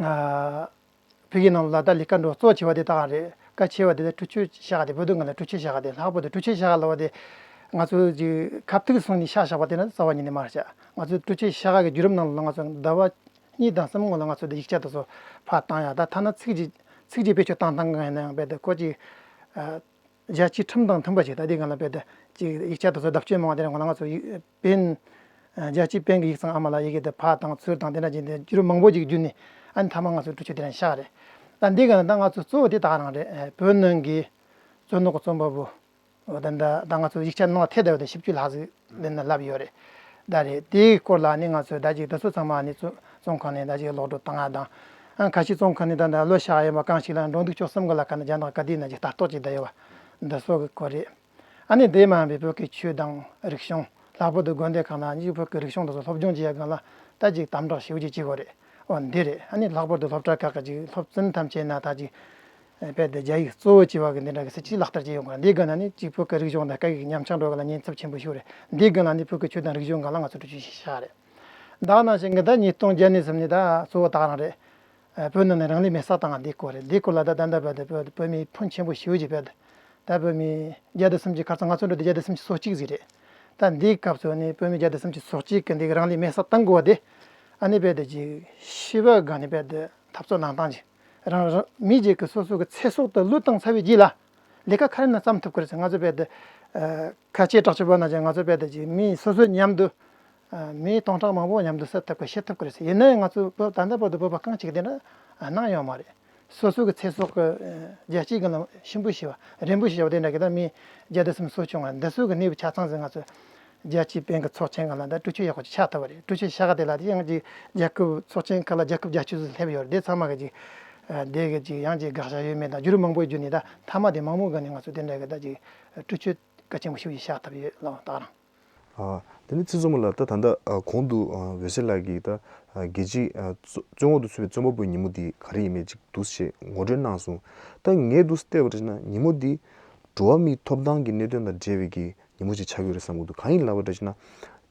ཨ་བོད་ཀྱི་ནང་ལ་ད་ལས་ཀ་འགྲོ་གཙོ་ཆེ་བ་དེ་ད་ག་རེད། གལ་ཆེ་བ་དེ་ད་འཕྲུལ་ཆས་བཞག་ག་དེ། བོད་དོན་སྒང་ལ་འཕྲུལ་ཆས་བཞག་ག་དེ། ལྷག་པར་དུ་འཕྲུལ་ཆས་བཞག་ག་ལབ་པ་དེ་ང་ཚོ་ཅིག་ཁ་ཐུག་སོང་ནས་ཤག་བཞག་པ་དེ་ན་རྩ་བ་ཉིད་ནས་མ་རེད་ཤག་ང་ཚོ་འཕྲུལ་ཆས་བཞག་ག་གི་བརྒྱུད་རིམ་ནང་ལ་ང་ཚོ་ཟླ་བ་གཉིས་དང་གསུམ་སྔོན་ལ་ང་ཚོ་དེ་ཡིག་ཆ་དེ་ཚོ་ཕར་བཏང་ཡག་ད་ཐ་ན་ཚིག་གཅིག་ཚིག་གཅིག་བེད་སྤྱོད་བཏང་སྟངས་སྒང་ཡིན་ན་ཡང་རྦད་དེ་ཁོ་ཅིག་ཨ། རྒྱལ་སྤྱིའི་ཁྲིམས་དང་མཐུན་པ་ཞིག་ད་ལྟའི་སྒང་ལ་རྦད་དེ་ཅིག་ཡིག་ཆ་དེ་ཚོ་བརྡབ་སྐྱོན་མང་བ་དེ་རིང་ང་ལ་ང་ཚོ་ཡིག་པེན། རྒྱལ་སྤྱིའི་པེན་གྱི་ཡིག་ཚང་ཨ་མ་ལགས་ཡི་གེ་དེ་ཕར་བཏང་ཚུར་བཏང་དེ་འདྲ་བྱས་ཏེ་བརྒྱུད་རིམ་མང་པོ་ཅིག་བརྒྱུད་ནས་ཨ་ནི་མཐའ་མ་ང་ཚོ་འཕྲུལ་ཆས་དེ་རང་བཞག་རེད། ད་འདི་ག་ན་ད་ང་ཚོ་གཙོ་བོ་དེ་ད་ག་རང་རེད། བོད་ནང་གི་རྩོད་ནོར་གྱི་རྩོམ་པ་པོ་ད་ད་ང་ཚོ་ཡིག་ཆ་ནང་ཐད་བསྡད་པ་དེ་བཞི་བཅུ་ལྷག་ཙམ་ལེན་ན་ལབ་ཡོད་རེད། ད་རེད་དེའི་སྐོར་ལ་ནི་ང་ཚོས་ད་ཅིག་དེ་ཚོ་ཚང་མ་ནི་རྩོམ་རྩོམ་ཁང་ནས་ད་ཅིག་ལོག་འགྲོ་བཏང་ཡག་དང་། ཨ་ཁ་ཤས་རྩོམ་ཁང་ནས་ད་ད་ལོ་ཤག་ཡིན་པ་གང་ཞིག་ལ་འགྲོ་འདུག་སྤྱོད་གསུམ་གི་ལ་ཁ་ན་རྒྱ་ནག་ག་དུས་ན་ཅིག་ལྟ་རྟོག་ཅིག་བསྡད་ཡོད་པ་འདི་ཚོ་གི་སྐོར་རེད། ཨ་ནི་དེ་མ་ཡིན་པའི་བོད་ཀྱི་ཆོས་དང་རིག་གཞུང་། ལྷག་པར་དུ་དགོན་སྡེ་ཁག་ན་ཅིག་བོད་ཀྱི་རིག་གཞུང་དེ་ཚོ་སློབ་སྦྱོང་བྱེད་ཡག་སྒང་ལ་ད་ཅིག་དམ་དྲག་ཞེ་པོ་ཅིག་བྱེད་དགོས་རེད། འོ་འདི་རེད། ཨ་ནི་ལྷག་པར་དུ་སློབ་གྲྭ་ཁག་གི་ཅིག་སློབ་ཚན་ཐམས་ཅད་ན་ད་ཅིག་རྦད་དེ་རྒྱ་ཡིག་གཙོ་བོ་བྱས་པ་གི་འདི་འདྲ་གི་སྲིད་ཇུས་ལག་བསྟར་བྱེད་ཡོང་གི་རེད། འདིའི་སྒང་ན་ནི་གཅིག་བོད་ཀྱི་རིག་གཞུང་དང་སྐད་ཡིག་ཉམས་ཆག་འགྲོ་གི་ལ་ཉེན་ཚབས་ཆེན་པོ་ཞིག་རེད། འདིའི་སྒང་ལ་ནི་བོད་ཀྱི་ཆོས་དང་རིག་གཞུང་སྒང་ལ་ང་ཚོ་འགྲེལ་བརྗོད་ཞིག་བྱ་རེད། ད་ག་ནང་བཞིན་གི་ད་ཉིས་སྟོང་བརྒྱ་ནས་བཟུང་ནས་ད་གཙོ་བོ་ད་ག་རང་རེད། བོད་ནང་ནས་རང་ལུས་མེར་སྲེག་བཏང་བ་འདིའི་སྐོར་རེད། འདིའི་སྐོར་ལ་ད་ད་ལྟ་བར་དུ་བོད་བོད་མི་ཕོན་ཆེན་པོ་ཞེ་པོ་ཅིག་བོད་ད་བོད་མི་བརྒྱ་དང་སུམ་ཅུ་ཁ་སང་ང་ཚོ་འགྲོ་དུས་བརྒྱ་དང་སུམ་ཅུ་སོ་གཅིག་ཟིག་རེད། ད་འདིའི་སྐབས་སུ་ནི་བོད་མི་བརྒྱ་དང་སུམ་ཅུ་སོ་གཅིག་གི་འདི་རང་ལུས་མེར་སྲེག་བཏང་དགོས་པ་དེ་ཨ་ནི་རྦད་དེ་ཅིག་ཤི་བ་སྒང་ནས་རྦད་དེ་འཐབ་རྩོད་གནང་སྟངས་ཅིག་རང་རང་མི་གཅིག་གི་སོ་སོ་གི་ཚེ་སྲོག་དེ་བློས་བཏང་ཚར་བའི་རྗེས་ལ་ལས་ཀ་ག་རེ་ན་བརྩམས་ཐུབ་ཀྱི་རེད་ཟེར། ང་ཚོ་རྦད་དེ་ཁ་ཆེ་གྲགས་ཆེ་བོད་ནང་བཞིན་ང་ཚོ་རྦད་དེ་ཅིག་མི་སོ་སོའི་མཉམ་དུ་མི་སྟོང་ཕྲག་མང་པོ་མཉམ་དུ་བསད་ཐུབ་ཀྱི་ཤི་ཐུབ་ཀྱི་རེད་ཟེར། ཡིན་ནའི་ང་ཚོ་བོད་ད་ལྟ་བར་དུ་བོད་པ་རྐང་གཅིག་དེ་འདྲ་གནང་ཡོད་མ་རེད། སོ་སོ་གི་ཚེ་སྲོག་གི་རྒྱལ་སྤྱིའི་སྒང་ལ་ཤིན་པོ་ཞེ་བ་རིན་པོ་ཞེ་བ་དེ་འདྲ་གི་ད་མི་བརྒྱ་དང་སུམ་ཅུ་སོ་བྱུང་བ་འདི་ཚོ་གི་གནས་བབ་ཆ་ཚང་ཟེར་ང་ཚོ་རྒྱལ་སྤྱིའི་པེན་གི་ཚོགས་ཆེན་སྒང་ལ་ད་འཕྲུལ་ཆས་ཡག་པོ་ཅིག་ཆགས་ཐུབ་པ་རེད། འཕྲུལ་ཆས་བཞག་ག་དེ་ལ་དེ་ཡང་ཅིག་རྒྱལ་ཁབ་ཚོགས་ཆེན་ཁག་ལ་རྒྱལ་ཁབ་བརྒྱད་ཅུ་ཙམ་སླེབས་ཡོད་རེད། དེ་ཚང་མ་གི་ཅིག་དེ་གི་ཅིག་ཡང་ཅིག་དགག་བྱ་ཡོད་མེད་དང་བརྒྱུད་རིམ་མང་པོ་བརྒྱུད་ནས་ད་མཐའ་མ་དེ་མང་པོ་གི་ནས་ང་ཚོ་དེ་འདྲ་གི་ད་ཅིག་འཕྲུལ་ཆས་གལ་ཆེན་པོ་ཞིག་ཅིག་ཆགས་ཐུབ་ཡོད་ལགས་ད་ག་རང་། ཨ། དེ་ནས་ཚེ་བཙུན་མ་ལགས། ད་ད་ལྟ་ཨ་གོང་དུ་ཨ་འོད་ཟེར་ལགས་ཀྱིས་ད་ཨ་རྒྱལ་སྤྱིའི་ཨ་བཙོ་བཙོན་འོག་ཏུ་ཚུད་པའི་རྩོམ་པ་པོའི་ཉིན་མོ་འདི་ག་རེ་ཡིན་མིན་ཅིག་འདུག་སེ་ངོ་སྤྲོད་གནང་སོང་། ད་ངས་འདུག་སེ་བལྟས་པ་འདྲ་བྱས་ན་ཉིན་མོ་འདི་འགྲོ་བ་མིའི་ཐོབ་ཐང་གི་གནད་དོན་དང་འབྲེལ་བའི་གི་ཉིན་མོ་ཞིག་ཆགས་ཀྱི་ཡོད་རེད་བསམ་གྱི་འདུག་གང་ཡིན་ལབ་པ་འདྲ་བྱས་ན།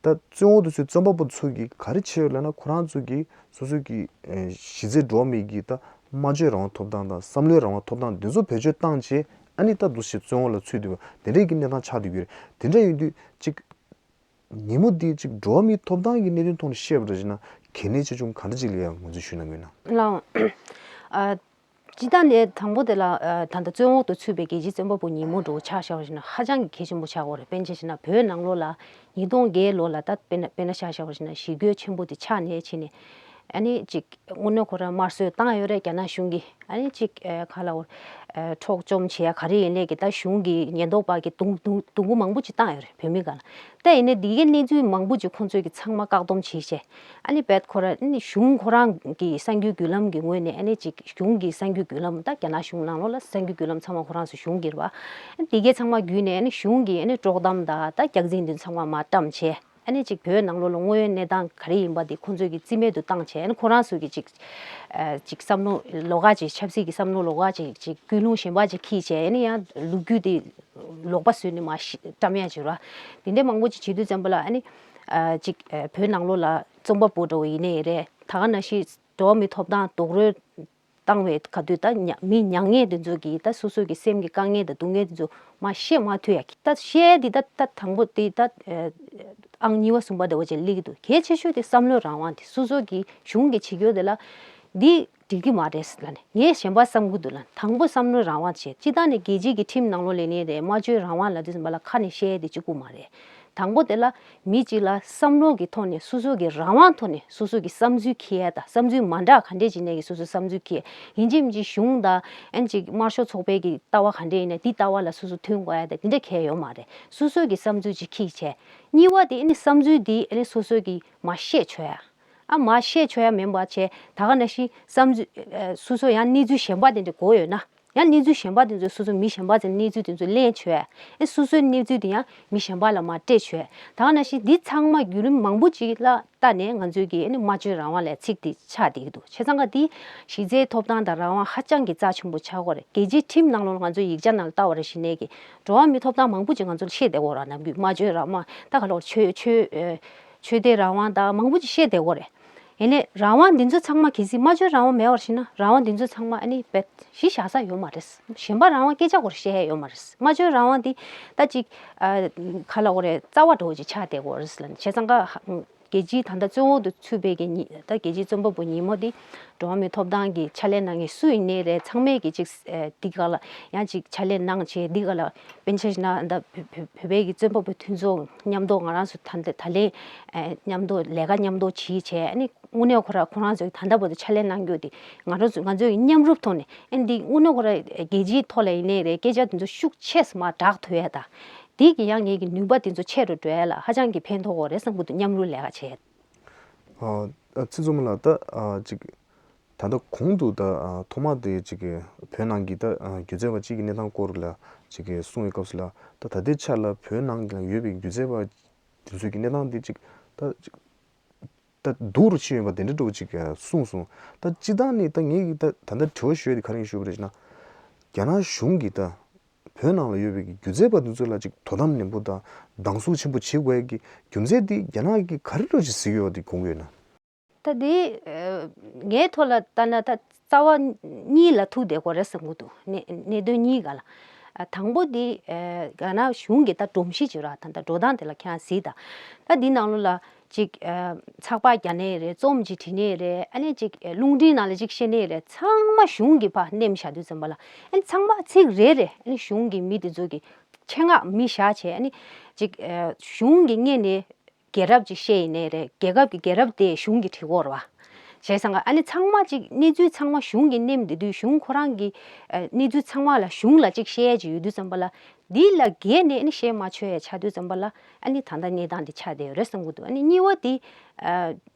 ད་བཙོན་འོག་ཏུ་ཚུད་རྩོམ་པ་པོ་ཚོ་གིས་ག་རེ་བྱས་ཡོད་ལབ་ན། ཁོ་རང་ཚོ་གིས་སོ་སོ་གི་ཨེ་གཞི་རྩའི་འགྲོ་བ་མི་གི་ད་སྨྲ་བརྗོད་རང་དབང་ཐོབ་ཐང་དང་བསམ་བློའི་རང་དབང་ཐོབ་ཐང་འདི་ཚོ་བེད་སྤྱོད་བཏང་བྱས། ཨ་ནི་ད་འདུག་སེ་བཙོན་འོག་ལ་ཚུད་བསྡད་པ་དེ་འདྲའི་གི་གནས་སྟངས་ཆགས་བསྡད་ཀྱི་ཡོད་རེད། དེ་འདྲ་ཡིན་དུས་ཅིག་ཉིན་མོ་འདི་ཅིག་འགྲོ་བ་མིའི་ཐོབ་ཐང་གི་གནད་དོན་ཐོག་ནས་བཤད་པ་འདྲ་བྱས་ན་གལ་གནད་ཆེ་ཆུང་ག་འདྲ་ཅིག་ལ་ཡང་ངོས་འཛིན་ཞུ་གནང་གི་ཡོད་ན། ལགས། ཨ། སྤྱིར་བཏང་ནས་དང་པོ་དེ་ལ་ཨ་ད་ལྟ་བཙོན་འོག་ཏུ་ཚུད་པའི་རྒྱལ་སྤྱིའི་རྩོམ་པ་པོ་ཉིན་མོ་འདྲ་བོ་ཆ་བཞག་པ་ཞིག་ན་ཧ་ཅང་གི་གལ་ཆེན་པོ་ཆགས་ཡོད་རེད། དཔེར་ན་བྱས་ན་བོད་ནང་ལོགས་ལ་ཉིས་སྟོང་བརྒྱད་ལོ་ལ་ད་དཔེར་ན་དཔེར་ན་ཆ་བཞག་པ་ཞིག་ན་ཞི་རྒོལ་ཆེན་པོ་དེ་ཆགས་ནས་བྱས་ནས་ཨ་ནི་ཅིག་དངོས་གནས་ཁོ་རང་དམར་གསོད་བཏང་ཡོད་རེད། རྒྱ་ནག་གཞུང་གིས་ཨ་ནི་ཅིག་ཨ་ག་ལབ་དགོས་རེད། ཨ་འཕྲོག་བཅོམ་བྱས་ཡ་ག་རེ་ཡིན་ནའི་གི་ད་གཞུང་གི་ཉེན་རྟོག་པ་གིས་རྡུང་རྡུང་རྡུང་རྡེག་མང་པོ་ཅིག་བཏང་ཡོད་རེད་བོད་མི་སྒང་ལ། ད་ཡིན་ནའི་འདི་གའི་གནས་ཚུལ་མང་པོ་ཅིག་ཁོང་ཚོས་ཀྱི་ཚང་མ་བཀག་སྡོམ་བྱས་བྱས། ཨ་ནི་བེད་ཁོ་རང་ཨ་ནི་གཞུང་ཁོ་རང་གི་གསར་འགྱུར་བརྒྱུད་ལམ་གྱི་ངོས་ནས་ཨ་ནི་ཅིག་གཞུང་གི་གསར་འགྱུར་བརྒྱུད་ལམ་ད་རྒྱ་ནག་གཞུང་ནང་ལོགས་ལ་གསར་འགྱུར་བརྒྱུད་ལམ་ཚང་མ་ཁོ་རང་ཚོ་གཞུང་གི་རེད་བ། ཨ་ནི་དེ་གའི་ཚང་མ་བརྒྱུད་ནས་ཨ་ནི་གཞུང་གི་ཨ་ནི་དཀྲོག་གཏམ་ད་ད་རྒྱག་འཛིང་དེ་ཚང་མ་མར་བཀྲམ་བྱས། ཨ་ནི་ཅིག་བོད་ནང་ལོགས་ལ་དངོས་ཡོད་གནས་སྟངས་ག་རེ་ཡིན་པ་དེ་ཁོང་ཚོས་ཀྱི་རྩིས་མེད་དུ་བཏང་བྱས། ཨ་ནི་ཁོ་རང་ཚོས་ཀྱི་ཅིག་ཨ་ཅིག་བསམ་བློ་ལོགས་ཀ་ཅིག་ཆབ་སྲིད་ཀྱི་བསམ་བློ་ལོགས་ཀ་ཅིག་ཅིག་ཀུན་སློང་གཞན་པ་ཅིག་འཁྱེར་བྱས། ཨ་ནི་ཡང་ལོ་རྒྱུས་དེ་ལོག་པ་བཟོས་ནས་མར་ཤི་བཀྲམ་ཡ་ཅིག་ར། དེ་འདྲ་མང་པོ་ཅིག་བྱེད་དུས་ཙམ་པ་ལ་ཨ་ནི་ཨ་ཅིག་ཨ་བོད་ནང་ལོགས་ལ་རྩོམ་པ་པོ་འདྲ་བོ་ཡིན་ནའི་རེད། ད་ག་ནང་བཞིན་འགྲོ་བ་མིའི་ཐོབ་ཐང་རྡོག་རོལ་བཏང་བའི་ག་དུས་ད་ཉ་མི་མྱ་ངན་དེ་ཚོ་གི་ད་སོ་སོ་གི་སེམས་ཀྱི་དཀའ་ངལ་དང་སྡུག་བསྔལ་དེ་ཚོ་མར་བཤད་མ་ཐུབ་ཡ་གི་ད་བཤད་དེ་ད་ད་དང་པོ་དེ་ད་ཨང་གཉིས་པ་གསུམ་པ་དེ་བ་ཅིག་སླེབས་ཀྱི་འདུག་གལ་ཆེ་ཤོས་དེ་བསམ་བློའི་རང་དབང་དེ་སོ་སོ་གི་གཞུང་གི་བྱེད་སྒོ་དེ་ལ་འདི་འགྲིག་གི་མ་རེད་ལབ་ནས་ངས་གཞན་པ་བསམ་གྱི་འདུག་ལབ་ནས། དང་པོ་བསམ་བློའི་རང་དབང་བྱས། སྤྱིར་བཏང་ནས་རྒྱལ་སྤྱིའི་གི་ཁྲིམས་ནང་ལོགས་ལ་ནི་རེད། སྨྲ་བརྗོད་རང་དབང་ལབ་དུས་ཙམ་པ་ལ་ཁ་ནས་བཤད་ཡས་དེ་གཅིག་པུ་མ་རེད། དང་པོ་དེ་ལ་མི་གཅིག་ལ་བསམ་བློ་གི་ཐོག་ནས་སོ་སོ་གི་རང་དབང་ཐོག་ནས་སོ་སོ་གི་བསམ་ཚུལ་འཁྱེར་ཡ་དང་། བསམ་ཚུལ་མ་འདྲ་ག་འདྲས་ཅིག་ནས་ཀྱི་སོ་སོའི་བསམ་ཚུལ་འཁྱེར། ཡིན་གཅིག་མིན་གཅིག་གཞུང་དང་ཨན་ཅིག་དམར་ཤོག་ཚོགས་པའི་གི་ལྟ་བ་ག་འདྲས་ཡིན་ན་དེའི་ལྟ་བ་ལ་སོ་སོ་མཐུན་དགོས་ཡ་དང་དེ་འདྲ་གང་ཡང་ཡོད་མ་རེད། སོ་སོ་གི་བསམ་ཚུལ་ཅིག་འཁྱེར་བྱས། གཉིས་པ་དེ་ཨ་ནི་བསམ་ཚུལ་དེ་ཨ་ནི་སོ་སོ་གི་མར་བཤད་ཆོག་ཡ། ཨ་མར་བཤད་ཆོག་ཡ་མིན་པ་བྱས། ད་ག་ནང་བཞིན་བསམ་ཚུལ་ཨ་སོ་སོ་ཡང་གནས་ཚུལ་གཞན་པ་དེ་འདྲ་དགོས་ཡོད་ན། ཡང་གནས་ཚུལ་གཞན་པ་དེ་ཚོ་སོ་སོ་མི་གཞན་པ་ཚོའི་གནས་ཚུལ་དེ་ཚོ་ལེན་བྱས། ཨེ་སོ་སོའི་གནས་ཚུལ་དེ་ཡང་མི་གཞན་པ་ལ་མར་སྤྲད་བྱས། ད་ག་ནང་བཞིན་འདི་ཚང་མ་བརྒྱུད་རིམ་མང་པོ་ཅིག་ལ་ལྟ་ནས་ང་ཚོས་ཀྱི་ཨ་ནི་སྨྲ་བརྗོད་རང་དབང་ལ་ཚིག་དེ་ཆགས་བསྡད་ཀྱི་འདུག་བྱས་ཙང་ཀ་འདི་གཞི་རྩའི་ཐོབ་ཐང་དང་རང་དབང་ཧ་ཅང་གི་རྩ་ཆེན་པོ་ཆགས་ཀྱི་ཡོད་རེད། རྒྱལ་སྤྱིའི་ཁྲིམས་ནང་ལོགས་ལ་ང་ཚོ་ཡིག་ཆ་ནང་ལ་ལྟ་བ་རེ་བྱས་ནས་ཀྱི་འགྲོ་བ་མིའི་ཐོབ་ཐང་མང་པོ་ཅིག་ང་ཚོ་ལ་བཤད་བསྡད་ཀྱི་ཡོད་རེད། ནམ་རྒྱུན་སྨྲ་བརྗོད་རང་དབང་ད་ག་ལོར་ཆོས་ཆོས་ཨེ་ཆོས་དད་རང་དབང་དང་མང་པོ་ཅིག་བཤད་བསྡད་ཀྱི་ཡོད་རེད། ཡིན་ནའི་རང་དབང་འདི་ཚོ་ཚང་མ་གལ་སྲིད་སྨྲ་བརྗོད་རང་དབང་མེད་པར་ཕྱིན་ན་རང་དབང་འདི་ཚོ་ཚང་མ་ཨ་ནི་བེད་གཞི་བཞག་ས་ཡོད་མ་རེད། གཞན་པ་རང་དབང་སྐད་ཆ་སྐོར་བཤད་ཡ་ཡོད་མ་རེད། སྨྲ་བརྗོད་རང་དབང་འདི་ད་ཅིག་ཨ་ག་ལབ་དགོས་རེད། རྩ་བ་འདྲ་བོ་ཅིག་ཆགས་བསྡད་ཀྱི་ཡོད་རེད་ལབ་ནས། བྱས་ཙང་ཀ་རྒྱལ་སྤྱིའི་ད་ལྟ་བཙོན་འོག་ཏུ་ཚུད་པའི་གི་ཉི་ད་རྒྱལ་སྤྱིའི་རྩོམ་པ་པོ་ཉིན་མོ་འདི་འགྲོ་བ་མིའི་ཐོབ་ཐང་གི་ཕྱག་ལས་གནང་མཁན་སུ་ཡིན་ནའི་རེད། ཚང་མས་གི་ཅིག་ཨ་འདི་ག་ལ་ཡང་ཅིག་ཕྱག་ལས་གནང་བྱས། འདི་ག་ལ་དཔེར་ན་ཆ་བཞག་ན་ད་བོད་བོད་བོད་པའི་གི་རྩོམ་པ་པོ་མཐུན་ཚོགས་མཉམ་དུ་ང་རང་ཚོ་ད་ད་ད་ལན་ཨ་མཉམ་དུ་ལས་ཀ་མཉམ་དུ་བྱས་བྱས། ཨ་ནི་དངོས་གནས་ཁོ་ར་ཁོ་རང་ཚོའི་ད་ལྟ་བར་དུ་ཕྱག་ལས་གནང་རྒྱུ་དེ་ང་རང་ཚོ་ང་ཚོའི་མཉམ་རུབ་ཐོག་ནས་ཨ་ནི་འདི་དངོས་གནས་ཁོ་ར་རྒྱལ་སྤྱིའི་ཐོག་ལ་ཡིན་ནའི་རེད། སྐད་ཆ་དེ་ཚོ་ཤུགས་ཆེ་ཙམ་མར་བསྒྲགས་ཐུབ་ཡས་དང་། དེ་གི་ཡང་ངེད་ཀྱི་ནུས་པ་དེ་ཚོ་ཆེ་རུ་འགྲོ་ཡས་ལ་ཧ་ཅང་གི་ཕན་ཐོགས་ཀྱི་རེད་བསམ་གྱི་འདུག་མཉམ་རུབ་ལས་ཀ་བྱས། ཨ་ཨ་ཚེ་བཙུན་མ་ལགས། ད་ཨ་ཅིག་ད་ལྟ་གོང་དུ་ད་ཨ་ཐོག་མ་དེ་ཅིག་གི་བོད་ནང་གི་ད་ཨ་སྒྱུ་རྩལ་པ་གཅིག་གི་གནས་སྟངས་སྐོར་ལ་ཅིག་གི་གསུངས་པའི་སྐབས་སུ་ལ། ད་ད་ལྟའི་ཆ་ལ་བོད་ནང་གི་ཡོད་པའི་སྒྱུ་རྩལ་པ་དེ་ཚོའི་གི་གནས་སྟངས་དེ་ཅིག་ད་ཅིག་ད་སྡུག་རུ་ཕྱིན་ཡོད་པ་དེ་འདྲ་འདྲ་བོ་ཅིག་གསུངས་སོང་། ད་སྤྱིར་བཏང་ནས་ད་ངེད་ཀྱི་ད་ད་ལྟ་དྲི་བ་ཞུ་ཡ་དེ་ག་རེ་ཡིན་ཞུས་པ་རེད་ཅེ་ན། རྒྱ་ནག་གཞུང་གིས་ད་བོད་ནང་ལ་ཡོད་པའི་གི་སྒྱུ་རྩལ་པ་དེ་ཚོ་ལ་ཅིག་དོ་དམ་ནན་པོ་དང་སྡང་ཟུག་ཆེན་པོ་བྱེད་དགོས་ཡ་གི་རྒྱུ་མཚན་དེ་རྒྱ་ནག་གིས་ག་རེ་འདྲ་བོ་ཅིག་གཟིགས་ཡོད་པ་དེ་དགོངས་ཀྱི་ཡོད་ན། ད་དེ་ཨ་ངའི་ཐོག་ལ་ལྟ་ན་ད་རྩ་བ་གཉིས་ལ་ཐུག་བསྡད་ཀྱི་ཡོད་རེད་བསམ་གྱི་འདུག་གནད་གནད་དོན་གཉིས་སྒང་ལ། ཨ་དང་པོ་དེ་ཨ་རྒྱ་ནག་གཞུང་གི་ད་སྒྲོམ་གཞི་ཅིག་ར་ད་ད་འགྲོ་སྟངས་དེ་ལ་ཁྱེད་རང་གཟིགས་དང་། ད་འདི་ནང་ལོགས་ལ་ཅིག་ཨ་ཚགས་པར་རྒྱག་ནའི་རེད། རྩོམ་ཅིག་བྲིས་ནའི་རེད། ཨ་ནི་ཅིག་ཨ་རླུང་འཕྲིན་ནང་ལ་ཅིག་བཤད་ནའི་རེད། ཚང་མ་གཞུང་གིས་ཕར་མནན་བཞག་དུས་ཙམ་པ་ལ་ཨ་ནི་ཚང་མ་ཚིག་རེ་རེ་ཨ་ནི་གཞུང་གི་མི་དེ་ཚོ་གི་ཆེད་མངགས་མི་བཞག་བྱས། ཨ་ནི་ཅིག་ཨ་གཞུང་གི་སྔོན་ནས་རྒྱལ་རབས་ཅིག་བཤད་ཡིན་ནའི་རེད། རྒྱལ་ཁབ་ཀྱི་རྒྱལ་རབས་དེ་གཞུང་གིས་བྲིས་ཀྱི་ཡོད་རེད་བ། བྱས་ཙང་ཀ་ཨ་ནི་ཚང་མ་ཅིག་གནས་ཚུལ་ཚང་མ་གཞུང་གིས་མནན་བསྡད་དུས། གཞུང་ཁོ་རང་གི་ཨ་གནས་ཚུལ་ཚང་མ་ལ་གཞུང་ལ་ཅིག་བཤད་ཡས་ཅིག་ཡོད་དུས་ཙམ་པ་ལ། འདི་ལ་འགལ་ནས་ཨ་ནི་བཤད་མ་ཆོག་ཡས་ཆགས་དུས་ཙམ་པ་ལ་ཨ་ནི་ད་ལྟ་གནས་སྟངས་འདི་ཆགས་བསྡད་ཡོད་རེད་བསམ་གྱི་འདུག་ཨ་ནི་གཉིས་པ་དེ་ཨ་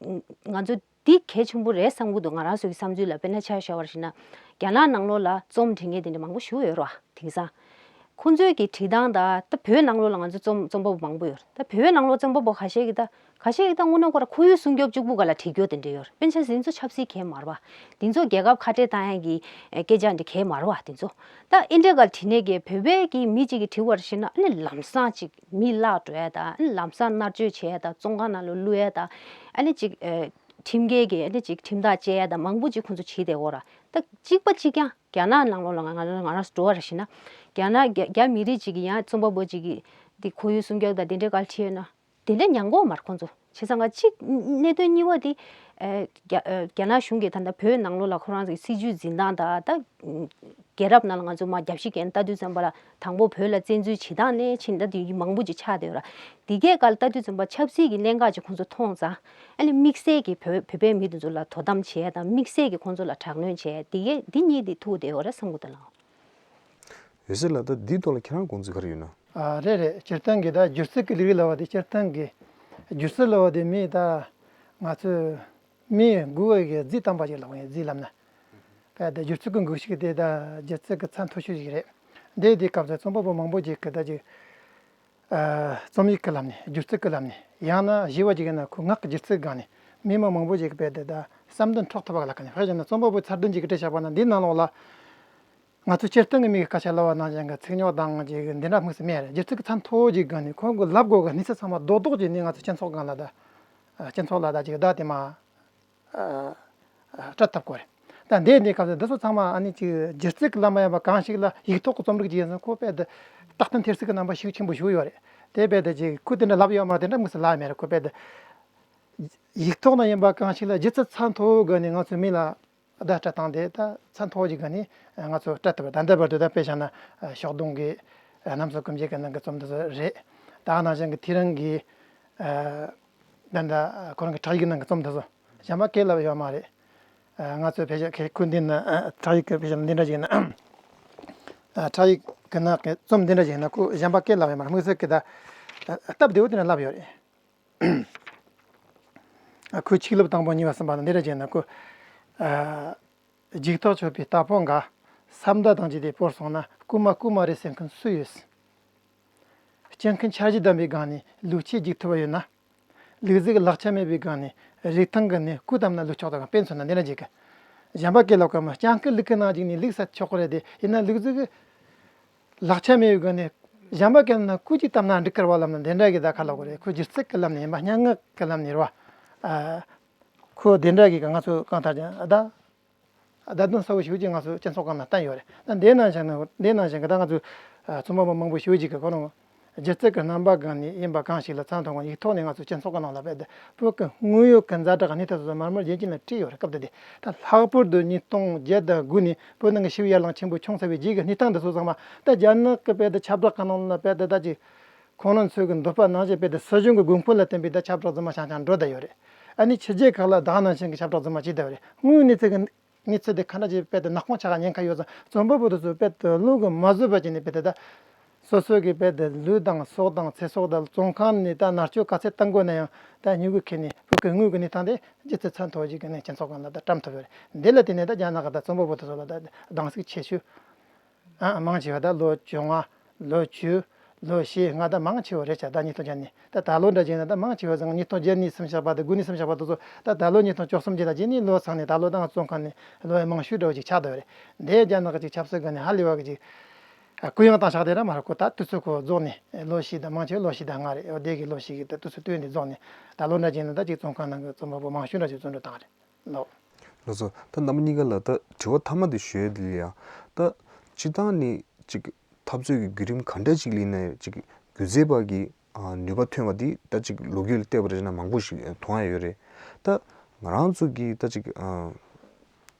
ང་ཚོ་འདི་གལ་ཆེན་པོ་རེད་བསམ་གྱི་འདུག་ང་རང་ཚོ་གི་བསམ་ཚུལ་ལ། དཔེར་ན་ཆ་བཞག་པར་བྱས་ན་རྒྱ་ནག་ནང་ལོགས་ལ་རྩོམ་འབྲི་མཁན་དེ་འདྲ་མང་པོ་ཞིག་ཡོད་རེད་བ། དེང་སང་ཁོང་ཚོའི་གི་བྲིས་སྟངས་དང་ད་བོད་ནང་ལོགས་ལ་ང་ཚོ་རྩོམ་རྩོམ་པ་པོ་མང་པོ་ཡོད་རེད། ད་བོད་ནང་ལོགས་རྩོམ་པ་པོ་ཁ་ཤས་ཀྱིས་ད་ཁ་ཤས་ཀྱིས་ད་དངོས་གནས་ཁོ་ར་ཁོར་ཡུག་སྲུང་སྐྱོབ་གཅིག་པུ་སྒང་ལ་བྲིས་རྒྱུ་དེ་འདྲ་ཡོད་རེད། དཔེར་ན་ཆ་བཞག་འདི་ཚོ་ཆབ་སྲིད་གང་ཡང་མ་རེད་བ། འདི་ཚོ་རྒྱལ་ཁབ་ཁ་བྲལ་བཏང་ཡ་གི་ཨེ་སྐད་ཆ་འདི་གང་ཡང་མ་རེད་བ། འདི་ཚོ་ད་ཨེ་འདྲ་སྒང་ལ་བྲིས་ནས་གི་བོད་པའི་གི་མི་གཅིག་གིས་བྲིས་པར་བྱས་ན་ཨ་ནི་ལམ་སང་ཅིག་མི་བརླག་འགྲོ་ཡ་དང་། ཨ་ནི་ལམ་སང་མནར་གཅོད་བྱེད་ཡ་དང་། བཙོན་ཁང་ནང་ལ་བླུག་ཡ་དང་། ཨ་ནི་ཅིག་ཨེ་ཁྲིམས་འགལ་གྱི་ཨ་ནི་ཅིག་ཁྲིམས་ཐག་བཅད་ཡ་དང་མང་པོ་ཅིག་ཁོང་ཚོ་བྱེད་བསྡད་ཡོད་རེད། ད་གཅིག་པ་གཅིག་རྐྱང་རྒྱ་ནག་ནང་ལོགས་ལ་ང་ང་རང་ཚོ་འགྲོ་བ་རེད་བྱས་ན། རྒྱ་ནག་རྒྱ་རྒྱ་མི་རིགས་གཅིག་གིས་ཡང་རྩོམ་པ་པོ་གཅིག་གིས་འདི་ཁོར་ཡུག་སྲུང་སྐྱོབ་དང་དེ་འདྲའི་སྒང་ལ་བྲིས་ཡོད་ན་དེ་འདྲ་ཉན་གྱི་ཡོད་མ་རེད་ཁོང་ཚོ། བྱས་ཙང་ཀ་གཅིག་གནད་དོན་གཉིས་པ་དེ་ཨ་རྒྱ་ཨ་རྒྱ་ནག་གཞུང་གིས་ད་ལྟ་བོད་ནང་ལོགས་ལ་ཁོ་རང་ཚོའི་སྲིད་བྱུས་འཛིན་སྟངས་དང་། ད་རྒྱལ་རབས་ནང་ལ་ང་ཚོ་མར་རྒྱབ་བཤིག་བརྒྱབ་ནས་ལྟ་དུས་ཙམ་པ་ལ་དང་པོ་བོད་ལ་བཙན་འཛུལ་བྱེད་སྟངས་ནས་ཕྱིན་ད་དུང་མང་པོ་ཅིག་ཆགས་བསྡད་ཡོད་རེད། འདི་གའི་སྒང་ལ་ལྟ་དུས་ཙམ་པ་ཆབ་སྲིད་ཀྱི་གནད་འགག་ཅིག་ཁོང་ཚོ་མཐོང་ཙང་། ཨ་ནི་དམིགས་བསལ་གྱི་བོད་བོད་པའི་མི་དེ་ཚོ་ལ་དོ་དམ་བྱས་དང་། དམིགས་བསལ་གྱི་ཁོང་ཚོ་ལ་དྲག་གནོན་བྱས། འདི་གའི་འདི་གཉིས་དེ་ཐུག་བསྡད་ཡོད་རེད་བསམ་གྱི་འདུག་ལགས། འོད་ཟེར་ལགས། ད་འདིའི་ཐོག་ལ་ཁྱེད་རང་དགོངས་ཚུལ་ག་རེ་ཡོད་ན། ཨ་རེད་རེད། སྤྱིར་བཏང་གི་ད་སྒྱུ་རྩལ་གྱི་ལས་རིགས་ལབ་པ་དེ། སྤྱིར་བཏང་གི་སྒྱུ་རྩལ་ལབ་པ་དེ་མི་ད་ང་ཚོས་མིའི་དགོས་པ་གི་རྫས་བཏང་པ་ཅིག་ལབ་ཡིན། རྫས་ལབ་ན། ད་སྒྱུ་རྩལ་གྱི་འགུལ་ཤུགས་དེ་ད་སྒྱུ་རྩལ་གྱི་ཚད་མཐོ་ཤོས་ཤིག་རེད། འདི་དེ་སྐབས་སུ་རྩོམ་པ་པོ་མང་པོ་ཅིག་གིས་ད་ཅིག་ཨ་རྩོམ་ཡིག་གི་ལམ་ནས། སྒྱུ་རྩལ་གྱི་ལམ་ནས། ཡང་ན་ཞི་བ་ཅིག་ཡིན་ན་ཁོ་ངག་གི་སྒྱུ་རྩལ་སྒང་ནས་མི་མང་མང་པོ་ཅིག་གིས་དཔེ་དེ་ད་བསམ་དོན་འཕྲོག་ཐུབ་པ་ལ་ག་ནས། དཔེ་བཞག་ན་རྩོམ་པ་པོའི་ཚད་ལྡན་ཅིག་གི་བྲིས་བཞག་པ་ན་འདི་ནང་ལོགས་ལ། ང་ཚོ་སྤྱིར་བཏང་གི་མི་གི་སྐད་ཆ་ལབ་པ་ནང་བཞིན་གྱི་ཚིག་ཉོག་དང་ཅིག་འདི་འདྲ་དམིགས་སུ་མེད་རེད། སྒྱུ་རྩལ་གྱི་ཚད་མཐོ་བོ་ཅིག་སྒང་ནས་ཁོང་གི་ལབ་དགོས་གི་གནས་ཚུལ་ཚང་མ་རྡོག་རྡོག་ཅིག་ནི་ང་ཚོ་སྤྱི་ཚོགས་སྒང་ལ་ད་སྤྱི་ཚོགས་ལ་ད་ཅིག་བརྡ་དེ་མར་སྤྲད་ཐུབ་དགོས་རེད། ད་འདི་འདི་སྐབས་སུ་འདི་ཚོ་ཚང་མ་ཨ་ནི་ཅིག་སྒྱུ་རྩལ་གྱི་ལམ་མ་ཡིན་པ་གང་ཞིག་ལ་ཡིག་ཐོག་གི་རྩོམ་རིག་ཅིག་ཡིན་ཙང་ཁོ་དཔེ་དེ་རྟག་བརྟན་ཐེར་ཟུག་གི་རྣམ་པ་ཤུགས་ཆེན་པོ་ཞིག་ཡོད་རེད། དེ་དཔེ་དེ་ཅིག་ཁོས་དེ་འདྲ་ལབ་ཡོད་མ་རེད། དེ་འདྲ་དམིགས་སུ་ལབ་མེད་རེད། ཁོ་དཔེ་དེ་ཡིག་ཐོག་ན་ཡིན་པ་གང་ཞིག་ལ་སྒྱུ་རྩལ་ཚད་མཐོ་བོའི་སྒང་ནས་ང་ཚོའི་མི་ལ་བརྡ་སྤྲད་སྟངས་དེ་ད་ཚད་མཐོ་བོ་ཞིག་སྒང་ནས་ང་ཚོ་སྤྲད་ཐུབ་པ། ད་ལྟ་བར་དུ་ད་དཔེ་བཞག་ན་ཤོག་དུང་གི་གནམ་མཚོ་ཀུན་ཁྱབ་ཀྱི་ནང་གི་རྩོམ་དེ་ཚོ་རེད། ད་ནང་བཞིན་གྱི་དེ་རིང་གི་ད་ལྟ་ཁོ་རང་གི་ཕྲག་ཡིག་གི་ནང་གི་རྩོམ་དེ་ཚོ། གཞན་པ་སྐད་ལབ་ཡོད་མ་རེད། ང་ཚོས་ཕལ་ཆེར་ཁོས་འདི་ན་ཕྲག་ཡིག་གི་ཕལ་ཆེར་འདི་འདྲ་ཞིག་ན། ཕྲག་ཡིག་གི་ནང་གི་རྩོམ་འདི་འདྲ་ཞིག་ན་ཁོས་གཞན་པ་སྐད་ལབ་ཡོད་མ་རེད། དམིགས་བསལ་གྱི་ད་སྟབས་བདེ་བོ་དེ་འདྲ་ལབ་ཡོད་རེད། ཁོས་ཆིག་ལབ་དང་པོ་གཉིས་པ་གསུམ་པ་ན་འདི་འདྲ་ཞིག་ན་ཁོས། འཇིགས་ཐག་ཆོད་པའི་རྟ་ཕོ་འགའ། ས་མཐའ་དང་བཅས་ཏེ་བོར་སོང་ན་རྐུ་མ་རྐུ་མ་རེད་ཟེར་མཁན་སུ་ཡོད། སྤྱི་མཁན་འཆར་གཞི་ལྡན་པའི་སྒང་ནས་ལུགས་ཆེ་རྒྱུག་ཐུབ་པ་ཡོད་ན། ལུག་རྫི་གི་ལག་ཆ་མེད་པའི་སྒང་ནས་རིགས་ཐང་གི་ནས་རྐུ་བཏང་ན་ལུག་ཆོག་དང་དཔེ་མཚོན་ན་འདི་འདྲ་ཅིག་གི། གཞན་པ་སྐད་ལ་གོ་མ་སྤྱང་ཀི་ལུག་གི་ནང་ཅིག་ནས་ལུག་ས་ཆོག་གི་རེད་དེ། ཡིན་ན་ལུག་རྫི་གི་ལག་ཆ་མེད་པའི་སྒང་ནས་གཞན་པ་སྐད་ན་རྐུ་ཅིག་བཏང་ན་འགྲིག་གི་རེད་བ་ལབ་ན་འདི་འདྲ་གི་ད་ཁ་ལོག་གི་རེད། ཁོ་སྒྱུ་རྩལ་གི་ལམ་ནས་ཡིན་པ་སྙན་ངག་གི་ལམ་ནས་རེད་བ། ཨ། ཁོ་འདི་འདྲ་གི་གི་ང་ཚོ་གང་ལྟར་ཀྱང་ཨ་ད། བརྡ་དོན་གསལ་པོ་ཞེ་པོ་ཅིག་ང་ཚོ་སྤྱི་ཚོགས་སྒང་ལ་བསྟན་ཡོད་རེད། ད་འདི་ནང་བཞིན་ནི་འདི་ནང་བཞིན་གི་ད་ང་ཚོ་རྩོམ་པ་པོ་མང་པོ་ཞེ་པོ་ཅིག་གི་ཁོ་རང་སྒྱུ་རྩལ་གི་རྣམ་པ་སྒང་ནས་ཡིན་པ་གང་ཞིག་ལ་མཚན་ཐོགས་ཡིག་ཐོག་ནས་ང་ཚོ་སྤྱི་ཚོགས་སྒང་ནང་ལ་བོད་དུ་བོད་ཀྱི་དངོས་ཡོད་ཀྱི་ཛ་དྲག་གི་གནས་སྟངས་སོ་སོ་མར་མར་རྒྱུན་གཅིག་ལ་བྲིས་ཡོད་རེད། སྐབས་དེ་དེ་ད་ལྷག་པར་དུ་ཉིས་སྟོང་བརྒྱད་དང་དགུ་ནས་བོད་ནང་གི་ཞི་བའི་ཡར་ལངས་ཆེན་པོ་བྱུང་ཚར་བའི་རྗེས་ཀྱི་གནས་སྟངས་འདི་ཚོ་ཚང་མ་ད་རྒྱ་ནག་གི་བོད་དུ་ཁྱབ་བསྒྲགས་གི་ནང་ལ་བོད་དུ་ད་ཅིག་ཁོང་རང་ཚོའི་གི་འདོད་པ་ནང་བཞིན་བོད་དུ་སྲིད་གཞུང་གི་དགོས་མཁོ་ལ་བརྟེན་པའི་ད་ཁྱབ་བསྒྲགས་རྫུན་མ་ཆང་ཆང་འགྲོ་བསྡད་ཡོད་རེད། ཨ་ནི་ཕྱི་རྒྱལ་ཁག་ལ་ད་ག་ནང་བཞིན་གི་ཁྱབ་བསྒྲགས་རྫུན་མ་བྱེད་བསྡད་ཡོད་རེད། དངོས་གནས་ཚིག་གི་གནས་ཚུལ་དེ་ག་འདྲ་ཅིག་དཔེ་དེ་ནག་ཁུང་ཆགས་ཉེན་ཁ་ཡོད་ཙང་རྩོམ་པ་པོ་དེ་ཚོས་དཔེ་དེ་བློ་གི་མ་བཟོད་པ་བྱས་ནས་དཔེ་དེ་ད་སོ་སོ་གི་དཔེ་དེ་ལུས་དང་སྲོག་དང་ཚེ་སྲོག་དང་བཙོན་ཁང་ནས་ད་མནར་གཅོད་ག་ཚད་བཏང་དགོས་ན་ཡང་ད་སྨྱུ་གུ་ཁྱེར་ནས་བོད་ཀྱི་དངོས་ཀྱི་གནས་སྟངས་དེ་སྒྱུ་རྩལ་མཚན་ཐོགས་ཤིག་གི་ནས་སྤྱི་ཚོགས་སྒང་ལ་ད་བཀྲམ་ཐུབ་ཡོད་རེད། འདི་ལ་བརྟེན་ནས་ད་རྒྱ་ནག་གི་ད་རྩོམ་པ་པོ་དེ་ཚོ་ལ་ད་སྡང་ཟུག་ཆེ་ཤོས། ཨ། མང་ཆེ་བ་ད་ལོ་བཅོ་ལྔ། ལོ་བཅུ། ལོ་བཞི་ལྔ་ད་མང་ཆེ་བ་རེད་ཤག་ད་ཉིས་སྟོང་བརྒྱད་ནས་ད་ད་ལོ་འདྲ་བྱས་ན་ད་མང་ཆེ་བ་ཟིང་ཉིས་སྟོང་བརྒྱད་ནས་སུམ་བཞག་པ་དང་དགུ་ནས་སུམ་བཞག་པ་དེ་ཚོ་ད་ད་ལོ་ཉིས་སྟོང་བཅུ་གསུམ་རྗེས་ལ་རྗེས་ནས་ལོ་ཚང་ནས་ད་ལོ་ད་ང་བཙོན་ཁང་ནས་ལོ་ཡང་མང་ཤོས་འདྲ་བོ་ཅིག་ཆགས་བསྡད་པ་རེད། འདས་རྒྱ་ནག་གི་ཅིག་ཆབ་སྲིད་སྒང་ནས་ཧ་ལས་པ་གི་ཅིག་གུ་ཡངས་བཏང་ཆགས་བསྡད་ར་མ་རེད། ཁོ་ད་དུས་ཚོད་ཁོ་རྫོགས་ནས་ལོ་བཞི་ད་མང་ཆེ་བ་ལོ་བཞི་ད་ལྔ་རེད། འོ་དེ་གི་ལོ་བཞི་གི་ད་དུས་ཚོད་སྟོན་ནས་རྫོགས་ནས་ད་ལོ་འདྲ་བྱས་ན་ད་ཅིག་བཙོན་ཁང་ནང་གི་རྩོམ་པ་པོ་མང་ཤོས་འདྲ་ཅིག་བཙོན་འགྲོལ་བཏང་རེད། ལགས། ལགས་སོ། ད་རྣམ་པ་གཉིས་ཀ་ལ་ད་དྲི་བ་མཐའ་མ་དེ་ཞུ་ཡས་དེ་ལ་ཡང་ད་སྤྱིར་བཏང་ནས་ཅིག་འཐབ་རྩོད་ཀྱི་བརྒྱུད་རིམ་ག་འདྲ་ཅིག་ལ་ཡིན་ན་ཡང་ཅིག་སྒྱུ་རྩལ་པ་གི་ཨ་ནུས་པ་ཐོན་པ་དེ་ད་ཅིག་ལོ་རྒྱུས་ལ་བལྟས་པ་རེད་ན་མང་པོ་ཞིག་མཐོང་ཡ་ཡོད་རེད། ད་ང་རང་ཚོ་གི་ད་ཅིག་ཨ་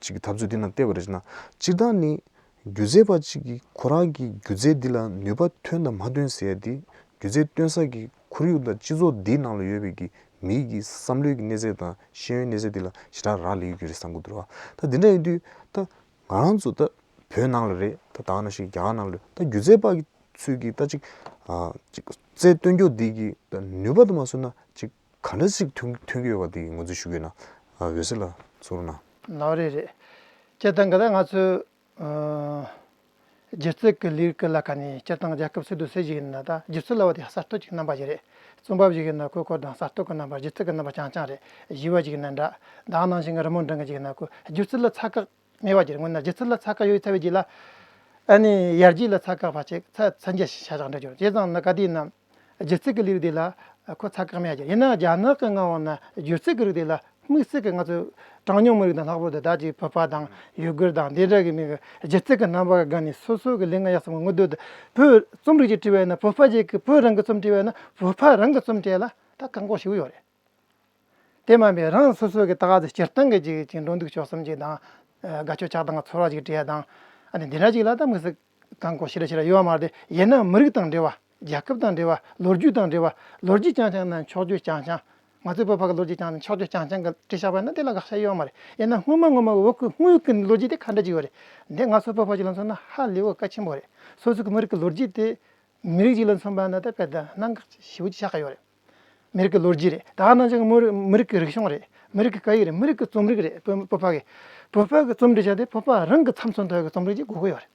ཅིག་འཐབ་རྩོད་འདི་ནང་བལྟས་པ་རེད་ན་སྤྱིར་བཏང་ནས་སྒྱུ་རྩལ་པ་ཅིག་གིས་ཁོ་རང་གི་སྒྱུ་རྩལ་འདི་ལ་ནུས་པ་ཐོན་དང་མ་ཐོན་ཟེར་ཡ་དེ་སྒྱུ་རྩལ་སྟོན་ས་གི་ཁོར་ཡུག་དང་སྤྱི་ཚོགས་འདིའི་ནང་ལ་ཡོད་པའི་གི་མི་གི་བསམ་བློའི་གི་གནས་ཚད་དང་ཤེས་ཡོན་གནས་ཚད་འདི་ལ་ཞེ་དྲག་རག་ལས་ཡོད་རྒྱུ་རེད་བསམ་གི་འདུག་ར། ད་འདི་འདྲ་ཡིན་དུས་ད་ང་རང་ཚོ་ད་བོད་ནང་ལ་རེད། ད་ད་ག་ནང་བཞིན་རྒྱ་གར་ནང་ལ་རེད། ད་སྒྱུ་རྩལ་པ་གི་ཚོས་གི་ད་ཅིག་ཨ་ཅིག་རྩལ་སྟོན་རྒྱུ་འདི་གི་ད་ནུས་པ་དུ་མ་སོན་ན་ཅིག་ག་འདྲ་ཞིག་ཐོན་ཐོན་གི་ཡོད་པ་འདི་ངོས་འཛིན་ཞུ་གི་ཡོད་ན། ཨ་འོད་ཟེར་ལ་ཚོར་ན། ལགས་རེད་རེད། སྤྱིར་བཏང་གི་ད་ང་ཚོས། ཨ། སྒྱུ་རྩལ་གྱི་ལས་རིགས་ཀྱི་ལ་ཁ་ནས་སྤྱིར་བཏང་རྒྱལ་ཁབ་སུ་དུ་སུ་ཞིག་ཡིན་ན་ད་སྒྱུ་རྩལ་ལ་བ་དེ་གསར་གཏོད་ཀྱི་རྣམ་པ་ཞིག་རེད། རྩོམ་པ་ཞིག་ཡིན་ན་ཁོ་ཁོ་དང་གསར་གཏོད་ཀྱི་རྣམ་པ་སྒྱུ་རྩལ་གྱི་རྣམ་པ་རྐྱང་རྐྱང་རེད། ཞི་བ་ཞིག་ཡིན་ན་འདྲ། ད་ག་ནང་བཞིན་གྱི་རི་མོ་འབྲི་མཁན་ཞིག་ཡིན་ན་ཁོ་སྒྱུ་རྩལ་ལ་ཚ་ཁག་མེད་པ་ཅིག་རེད། སྔོན་ན་སྒྱུ་རྩལ་ལ་ཚ་ཁག་ཡོད་ཚར་བའི་རྗེས་ལ་ཨ་ནི་ཡར་རྒྱས་ལ་ཚ་ཁག་ཕལ་ཆེར་ཚ་ཚ་འཇལ་ཤ་ཞག་འདྲ་གྱུར། བྱས་ཙང་ན་ག་དུས་ན། སྒྱུ་རྩལ་གྱི་ལས་རིགས་དེ་ལ་ཁོ་ཚ་ཁག་མེད་ཀྱི། ཡིན་ན་རྒྱ་ནག་གི་མངའ་འོག་ན་སྒྱུ་རྩལ་གྱི་རིགས་དེ་ལ་དམིགས་བསལ་གྱི་ང་ཚོ་གྲངས་ཉུང་མི་རིགས་དང་། ལྷག་པར་དུ་ད་ཅིག་བོད་པ་དང་ཡུ་གུར་དང་དེ་འདྲ་གི་མི་གི་སྒྱུ་རྩལ་གྱི་རྣམ་པ་གི་སྒང་ནས་སོ་སོ་གི་ལས་ངན་ཡག་ཙམ་གྱི་མངོན་འདོད་དེ། བོད་རྩོམ་རིག་ཅིག་བྲིས་པ་ཡིན་ན། བོད་པ་ཞིག་གིས་བོད་རང་གི་རྩོམ་བྲིས་པ་ཡིན་ན་བོད་པ་རང་གི་རྩོམ་བྲིས་ལ་ད་བཀག་འགོག་ཞེ་པོ་ཡོད་རེད། དེ་མ་ཡིན་པའི་རང་སོ་སོ་གི་ད་ག་ཟེ་སྤྱིར་བཏང་གི་ཅིག་ཅིག་འགྲོ་འདུག་སྤྱོད་གསུམ་ཅིག་དང་། ཨ། དགའ་སྐྱོ་ཆགས་སྡང་གི་ཚོར་བ་ཅིག་སྤྲད་ཡ་དང་། ཨ་ནི་འདི་འདྲ་ཅིག་ལ་ད་དམིགས་བསལ་བཀག་འགོག་ཞེ་དྲག་ཞེ་དྲག་ཡོད་མ་རེད། ཡིན་ན་མི་རིགས་དང་འབྲེལ་བ། རྒྱལ་ཁབ་དང་འབྲེལ་བ། ལོ་རྒྱུས་དང་འབྲེལ་བ། ལོ་རྒྱུས་རྐྱང་རྐྱང་དང་འཁྱོག་བརྗོད་རྐྱང་རྐྱང་། ང་ཚོའི་བོད་པ་གི་ལོ་རྒྱུས་རྐྱང་རྐྱང་འཁྱོག་བརྗོད་རྐྱང་རྐྱང་གི་བྲིས་བཞག་པ་ཡིན་ན་དེ་ལ་དགག་བྱ་ཡོད་མ་རེད། ཡིན་ན་སྔོན་མ་སྔོན་མ་བོད་ཀྱི་དངོས་ཡོད་ཀྱི་ལོ་རྒྱུས་དེ་ག་འདྲ་ཅིག་ཡོད་རེད། འདི་ང་ཚོ་བོད་པ་ཅིག་ལ་མཚོན་ན་ཧ་ལས་པ་གལ་ཆེན་པོ་རེད། སོ་སོ་གི་མི་རིགས་ཀྱི་ལོ་རྒྱུས་དེ། མི་རིགས་ཅིག་ལ་མཚོན་པ་ན་ད་དཔེ་ད་གནད་འགག་ཞེ་པོ་ཅིག་ཆགས་ཀྱི་ཡོད་རེད། མི་རིགས་ཀྱི་ལོ་རྒྱུས་རེད། ད་ག་ནང་བཞིན་མི་རིགས་མི་རིགས་ཀྱི་རིག་གཞུང་རེད། མི་རིགས་ཀྱི་སྐད་ཡིག་རེད། མི་རིགས་ཀྱི་རྩོམ་རིག་རེད། བོད་བོད་པ་གི་བོད་པ་གི་རྩོམ་འབྲི་བྱ་དེ་བོད་པ་རང་གི་ཚབ་མཚོན་ཐུབ་པའི་རྩོམ་རིག་ཅིག་དགོས་ཀྱི་ཡོད་རེད།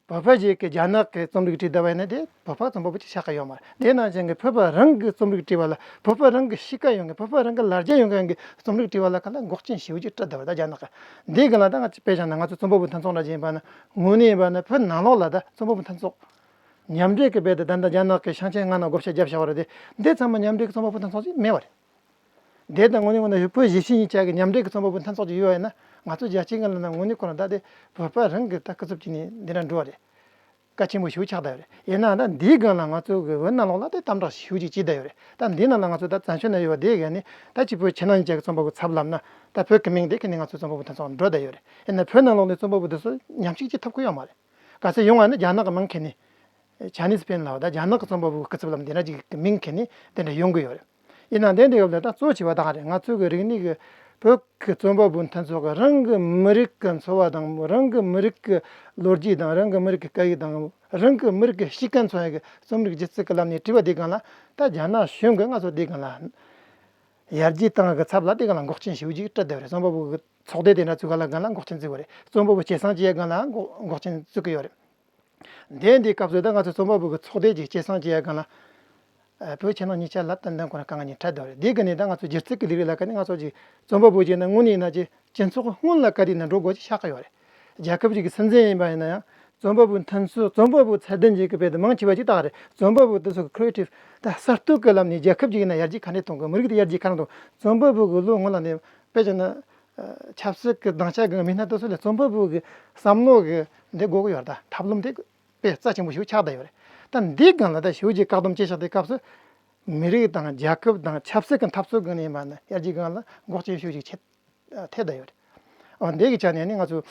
བོད་པ་ཞིག་གིས་རྒྱ་ནག་གི་རྩོམ་རིག་བྲིས་བསྡད་པ་ཡིན་ན་དེ་བོད་པ་རྩོམ་པ་པོ་ཅིག་ཆགས་ཀྱི་ཡོད་མ་རེད། དེ་ནང་བཞིན་གྱི་བོད་པ་རང་གི་རྩོམ་རིག་བྲིས་པ་ལ་བོད་པ་རང་གི་གཤིས་ཀ་ཡོད་མཁན། བོད་པ་རང་གི་ལ་རྒྱ་ཡོད་མཁན་གྱི་རྩོམ་རིག་བྲིས་པ་ལ་ག་ལ་འགོག་རྐྱེན་ཞེ་པོ་ཅིག་སྤྲད་བསྡད་པ་རེད་ད་རྒྱ་ནག་གིས། འདིའི་སྒང་ལ་ད་ང་ཚོ་དཔེ་བཞག་ན་ང་ཚོ་རྩོམ་པ་པོ་མཐུན་ཚོགས་འདྲ་ཅིག་ཡིན་པ་ན། དངོས་གནས་ཡིན་པ་ན་བོད་ནང་ལོགས་ལ་ད་རྩོམ་པ་པོ་མཐུན་ཚོགས་མཉམ་འབྲེལ་གྱི་རྦད་དེ་ད་ལྟ་རྒྱ་ནག་གི་ཤང་ཆེན་མངའ་སྡེ་ནང་བགོ་བཤའ་བརྒྱབ་བཞག་པ་རེད་དེ། འདི་ཚང་མ་མཉམ་འབྲེལ་གྱི་རྩོམ་པ་པོ་མཐུན་ཚོགས་ཅིག་མེད་པ་རེད། དེ་ལྟ་དངོས་གནས་དངོས་གནས་བོད་བོད་གཞིས་བྱེས་གཉིས་ཆ་གི་མཉམ་འབྲེལ་གྱི་རྩོམ་པ་པོ་མཐུན་ཚོགས་ཅིག་ཡོད་པ་ཡིན་ན། ང་ཚོ་རྒྱལ་སྤྱིའི་སྒང་ལ་ན་དངོས་གནས་ཁོ་རང་ད་དེ་བོད་པ་རང་གི་ད་སྐུ་ཚབ་བྱས་ནས་འདི་འདྲ་འགྲོ་བ་རེད། གལ་ཆེན་པོ་ཞེ་པོ་ཆགས་བསྡད་ཡོད་རེད། ཡིན་ན་ད་འདིའི་སྒང་ལ་ང་ཚོ་གི་བོད་ནང་ལོགས་ལ་དེ་དམ་དྲག་ཞེ་པོ་ཅིག་བྱས་བསྡད་ཡོད་རེད། ད་འདི་ནང་ལ་ང་ཚོ་ད་བཙན་བྱོལ་ན་ཡོད་པ་དེ་ག་ནས་ད་ཅིག་བོད་ཕྱི་ནང་གཉིས་ཆ་གི་རྩོམ་པ་པོ་ཚབ་ལབ་ན། ད་བོད་ཀྱི་མིང་དེ་ག་ནས་ང་ཚོའི་རྩོམ་པ་པོ་མཐུན་ཚོགས་འགྲོ་བསྡད་ཡོད་རེད། ཡིན་ན་བོད་ནང་ལོགས་ནས་རྩོམ་པ་པོ་དེ་ཚོ་ཉམས་ཞིབ་ཅིག་ཐོབ་ཀྱི་ཡོད་མ་རེད། ག་ཚོད་ཡོང་བ་ནི་རྒྱ་ནག་གི་མིང་ཁྱེར་ནས། Chinese pen ལབ་ད་རྒྱ་ནག་གི་རྩོམ་པ་པོའི་སྐུ་ཚབ་ལམ་འདི་འདྲ་ཅིག་གི་མིང་ཁྱེར་ནས་དེ་འདྲ་ཡོང་གི་ཡོད་རེད། ཡིན་ན་དེ་འདི་སྐབས་ལ་ད་གཙོ་ཆེ་བ་ད་ག་རེད། ང་ཚོ་གི་རིག་གནས་ཀྱི་བོད་ཀྱི་རྩོམ་པ་པོ་མཐུན་ཚོགས་ཀྱི་རང་གི་མི་རིགས་ཀྱི་འཚོ་བ་དང་། རང་གི་མི་རིགས་ཀྱི་ལོ་རྒྱུས་དང་། རང་གི་མི་རིགས་ཀྱི་སྐད་ཡིག་དང་། རང་གི་མི་རིགས་ཀྱི་གཤིས་ཀ་མཚོན་ཡག་གི་རྩོམ་རིག་སྒྱུ་རྩལ་གྱི་ལམ་ནས་བྲིས་པ་དེ་སྒང་ལ་ད་རྒྱ་ནག་གཞུང་གིས་ང་ཚོ་དེ་སྒང་ལ་ཡར་རྒྱས་བཏང་གི་ཚབ་ལ་དེ་སྒང་ལ་འགོག་རྐྱེན་ཞེ་པོ་ཅིག་སྤྲད་བསྡད་པ་རེད། རྩོམ་པ་པོ་གི་ ཚོགས་སྡེ་དེ་འདྲ་བཙུགས་ག་ལ་སྒང་ལ་འགོག་རྐྱེན་བཙུགས་པ་རེད། རྩོམ་པ་པོ་སྐྱེད་སྲིང་བྱེད་ཡ་སྒང་ལའང་འགོག་འགོག་རྐྱེན་བཙུགས་ཀྱི་ཡོད་རེད། འདས་འདི་སྐབས་སུ་ད་ང་ཚོ་རྩོམ་པ་པོ་གི་ཚོགས་སྡེ་ཅིག་སྐྱེད་སྲིང་བྱེད་ཡ་སྒང་ལ། ཨ། བོད་ཕྱི་ནང་གཉིས་ཆ་ལ་ཏན་ཏན་ཁོ་རང་དཀའ་ངལ་གཉིས་འཕྲད་བསྡད་ཡོད་རེད། འདི་གི་ནི་ད་ང་ཚོ་སྒྱུ་རྩལ་གྱི་ལས་རིགས་ལ་ཁ་ནས་ང་ཚོ་ཅིག་རྩོམ་པ་པོ་ཅིག་ན་དངོས་གནས་ཡིན་ན་ཅིག་སྤྱི་ཚོགས་སྔོན་ལ་ག་རེ་ན་འགྲོ་དགོས་ཅིག་ཤར་གི་ཡོད་རེད། རྒྱལ་ཁབ་ཅིག་གི་སྲིད་འཛིན་ཡིན་པ་ཡིན་ན་ཡང་རྩོམ་པ་པོའི་མཐུན་ཚོགས་རྩོམ་པ་པོའི་ཚད་ལྡན་ཅིག་གི་དཔེ་དེ་མང་ཆེ་བ་ཅིག་ད་ག་རེད། རྩོམ་པ་པོ་དེ་ཚོ་གི་creative ད་གསར་གཏོད་ཀྱི་ལམ་ནས་རྒྱལ་ཁབ་ཅིག་ཡིན་ན་ཡར་རྒྱས་ག་འདྲས་གཏོང་དགོས། མི་རིགས་དེ་ཡར་རྒྱས་ག་འདྲས་གཏོང་། རྩོམ་པ་པོ་གི་བློ་སྔོན་ལ་ནས་དཔེ་བྱས་ན། ཆབ་སྲིད་ཀྱི་སྡིངས་ཆ་གི་མི་སྣ་དེ་ཚོ་ལ་རྩོམ་པ་པོ་གི་བསམ་བློ་གི་འདི་དགོས་ཀྱི་ཡོད་རེད། ད་ཐབས་ལམ་དེ་དཔེ་རྩ་ཆེན་པོ་ཞིག་ཆགས་བསྡད་ཡོད་རེད། ད་འདི་སྒང་ལ་ད་ཞེ་པོ་ཅིག་བཀག་སྡོམ་བྱས་བཞག་དུས་སྐབས་སུ་མི་རིགས་དང་རྒྱལ་ཁབ་དང་ཆབ་སྲིད་ཀྱི་འཐབ་རྩོད་སྒང་ནས་ཡིན་པ་ན་ཡར་རྒྱས་སྒང་ལ་འགོག་རྐྱེན་ཞེ་པོ་ཅིག་ཆེ་ཐེབས་བསྡད་ཡོད་རེད། འོ་འདི་གི་ཆ་ནས་ནི་ང་ཚོ་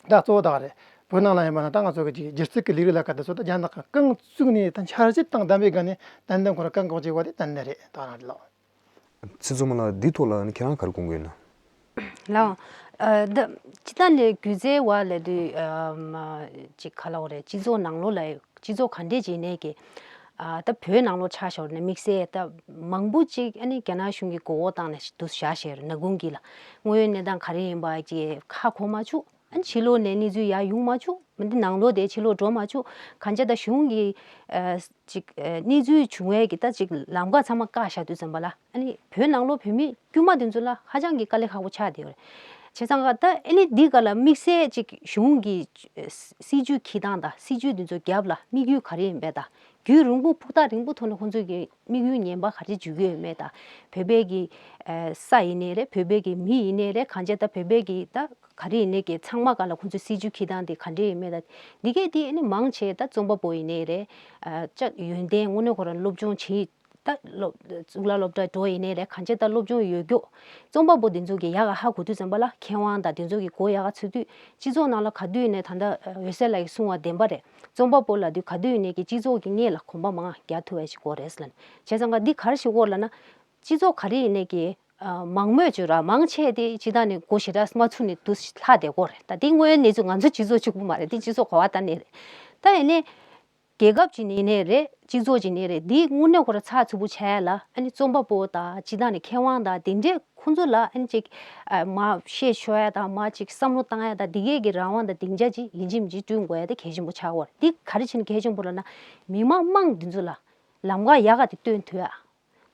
ད་གཙོ་བོ་ད་ག་རེད། བོད་ནང་ལ་ཡིན་པ་ན་ད་ང་ཚོ་གི་ཅིག་སྒྱུ་རྩལ་གྱི་ལས་རིགས་ལ་ཁ་དེ་ཚོ་ད་རྒྱ་ནག་གི་རྐང་བཙུགས་ནས་ད་འཆར་གཞི་དང་ལྡན་པའི་སྒང་ནས་ཏན་ཏན་ཁོ་རང་བཀག་འགོག་བྱེད་དགོས་པ་དེ་ཏན་ཏན་རེད། ད་ག་རང་རེད་ལགས། ཚེ་མཚོ་མོ་ལགས། འདིའི་ཐོག་ལ་ནི་ཁྱེད་རང་ག་རེ་དགོངས་ཀྱི་ཡོད་ན། ལགས། ཨ། ད་སྤྱིར་བཏང་ནས་སྒྱུ་རྩལ་བ་ལབ་དུས། ཨ། མ་ཅིག་ག་ལབ་དགོས་རེད། སྤྱི་ཚོགས་ནང་ལོགས་ལ་སྤྱི་ཚོགས་ག་འདྲས་ཅིག་ཡིན་ནའི་གི། ཨ། ད་བོད་ནང་ལོགས་ཆ་བཞག་ན་དམིགས་བསལ་ད་མང་པོ་ཅིག་ཨ་ནི་རྒྱ་ནག་གཞུང་གིས་མགོ་སྐོར་བཏང་ནས་འདུག་བཞག་བཞག་རེད། ནང་ཁུལ་གྱི་ལ་དངོས་ཡོད་གནས་སྟངས་ག་རེ་ཡིན་པ་ཅིག་ཧ་གོ་མ་བཅུག་ཨ་ནི་ཕྱི་ལོགས་ནས་གནས་ཚུལ་ཡར་ཡོང་མ་བཅུག་མི་འདི་ནང་ལོགས་དེ་ཕྱི་ལོགས་འགྲོ་མ་བཅུག་གང་ཅི་ད་གཞུང་གི། ཨ། ཅིག་ཨ། གནས་ཚུལ་བྱུང་བའི་གི་ད་ཅིག་ལམ་ཁ་ཚང་མ་བཀག་བཞག་དུས་ཙམ་པ་ལ། ཨ་ནི་བོད་ནང་ལོགས་བོད་མི་དཀྱུས་མ་དེ་ཚོ་ལ་ཧ་ཅང་གི་དཀའ་ལས་ཁག་པོ་ཆགས་བསྡད་ཡོད་རེད། བྱས་ཙང་ག་ད་ཨ་ནི་འདི་ག་ལ་དམིགས་བསལ་ཅིག་གཞུང་གི་སྲིད་ཇུས་འཁྱེར་སྟངས་དང་སྲིད་ཇུས་དེ་ཚོ་རྒྱབ་ལ་དམིགས་ཡུལ་ག་རེ་ཡིན་པས་དང་། རྒྱུན་རིང་པོ་ཕུགས་ཐག་རིང་པོ་ཐོག་ནས་ཁོང་ཚོས་ཀྱི་དམིགས་ཡུལ་ངན་པ་ག་རེ་འཇུག་གི་ཡོད་མེད་དང་། བོད་པའི་གི་ས་ཡིན་ནའི་རེད། བོད་པའི་གི་མི་ཡིན་ནའི་རེད། གང་ཅི་ད་བོད་པའི་གི་ད་ག་རེ་ཡིན་ནའི་གི་ཚང་མ་ག་ལ་ཁོང་ཚོའི་སྲིད་ཇུས་འཁྱེར་སྟངས་དེ་ག་འདྲས་ཡིན་མེད་དང་། འདི་གས་དེ་ཨ་ནི་མང་ཆེ་ད་རྩོམ་པ་པོ་ཡིན་ནའི་རེད། ཨ། ཅག་ཡོན་ཏན་དངོས་གནས་ཁོ་རང་སློབ་སྦྱོང་བྱེད། ད་སློབ་གཙུག་ལག་སློབ་གྲྭ་འགྲོ་ཡིན་ནའི་རེད། གང་ཅི་ད་སློབ་སྦྱོང་ཡོད་རྒྱུ། རྩོམ་པ་པོ་འདི་ཚོ་གི་ཡག་ག་ཧ་གོ་དུས་ཙམ་པ་ལ་མཁས་དབང་དང་འདི་ཚོ་གི་མགོ་ཡག་ག་ཚོས་དུས་སྤྱི་ཚོགས་ནང་ལ་ག་དུས་ཡིན་ནའི་ད་ལྟ་འོད་ཟེར་ལགས་ཀྱིས་གསུངས་པ་བདེན་པ་རེད། རྩོམ་པ་པོ་ལབ་དུས་ག་དུས་ཡིན་ནའི་གི་སྤྱི་ཚོགས་ཀྱི་སྔས་ལ་གོམ་པ་མང་རྒྱག་ཐུབ་པ་ཞིག་དགོས་རེད་ཟེར་ལབ་ནས། བྱས་ཙང་ག་འདི་ག་རེ་ཞིག་དགོས་ལབ་ན། སྤྱི་ཚོགས་ག་རེ་ཡིན་ནའི་གི། ཨ། མང་མོས་བྱོས་ར་མང་ཆེ་དེ་སྤྱི་བཏང་ནས་མགོ་ཞེ་དྲག་མ་ཚུགས་ནས་འདུག་ལྷག་བསྡད་ཀྱི་ཡོད་རེད། ད་དེ་དངོས་ཡོད་གནས་ཚུལ་ང་ཚོ་སྤྱི་ཚོགས་གཅིག་པུ་མ་རེད། དེ་སྤྱི་ཚོགས་ག་པར་ལྟ་ནའི་རེད། ད་ཡིན་ནའི། རྒྱལ་ཁབ་ཅིག་ནས་ཡིན་ནའི་རེད། སྤྱི་ཚོགས་ཅིག་ནས་རེད། འདི་དངོས་གནས་ཁོ་རང་ཚགས་ཚུད་པོ་ཆགས་ཡ་ལ་ཨ་ནི་རྩོམ་པ་པོ་དང་སྤྱི་བཏང་ནས་མཁས་དབང་དང་དེ་འདྲས་ཁོང་ཚོ་ལ་ཨ་ནི་ཅིག་ཨ། མར་བཤད་ཤོད་ཡ་དང་མར་ཅིག་བསམ་བློ་བཏང་ཡ་དང་འདི་གས་ཀྱི་རང་དབང་དང་སྡིངས་ཆ་ཅིག་ཡིན་གཅིག་མིན་གཅིག་བསྐྲུན་དགོས་ཡ་དེ་གལ་ཆེན་པོ་ཆགས་ཀྱི་ཡོད་རེད། འདི་ག་རེ་བྱས་ནས་གལ་ཆེན་པོ་ལབ་ན། མི་མང་མང་འདི་ཚོ་ལ་ལམ་ཁ་ཡག་ག་དེ་སྟོན་ཐུབ་ཡ།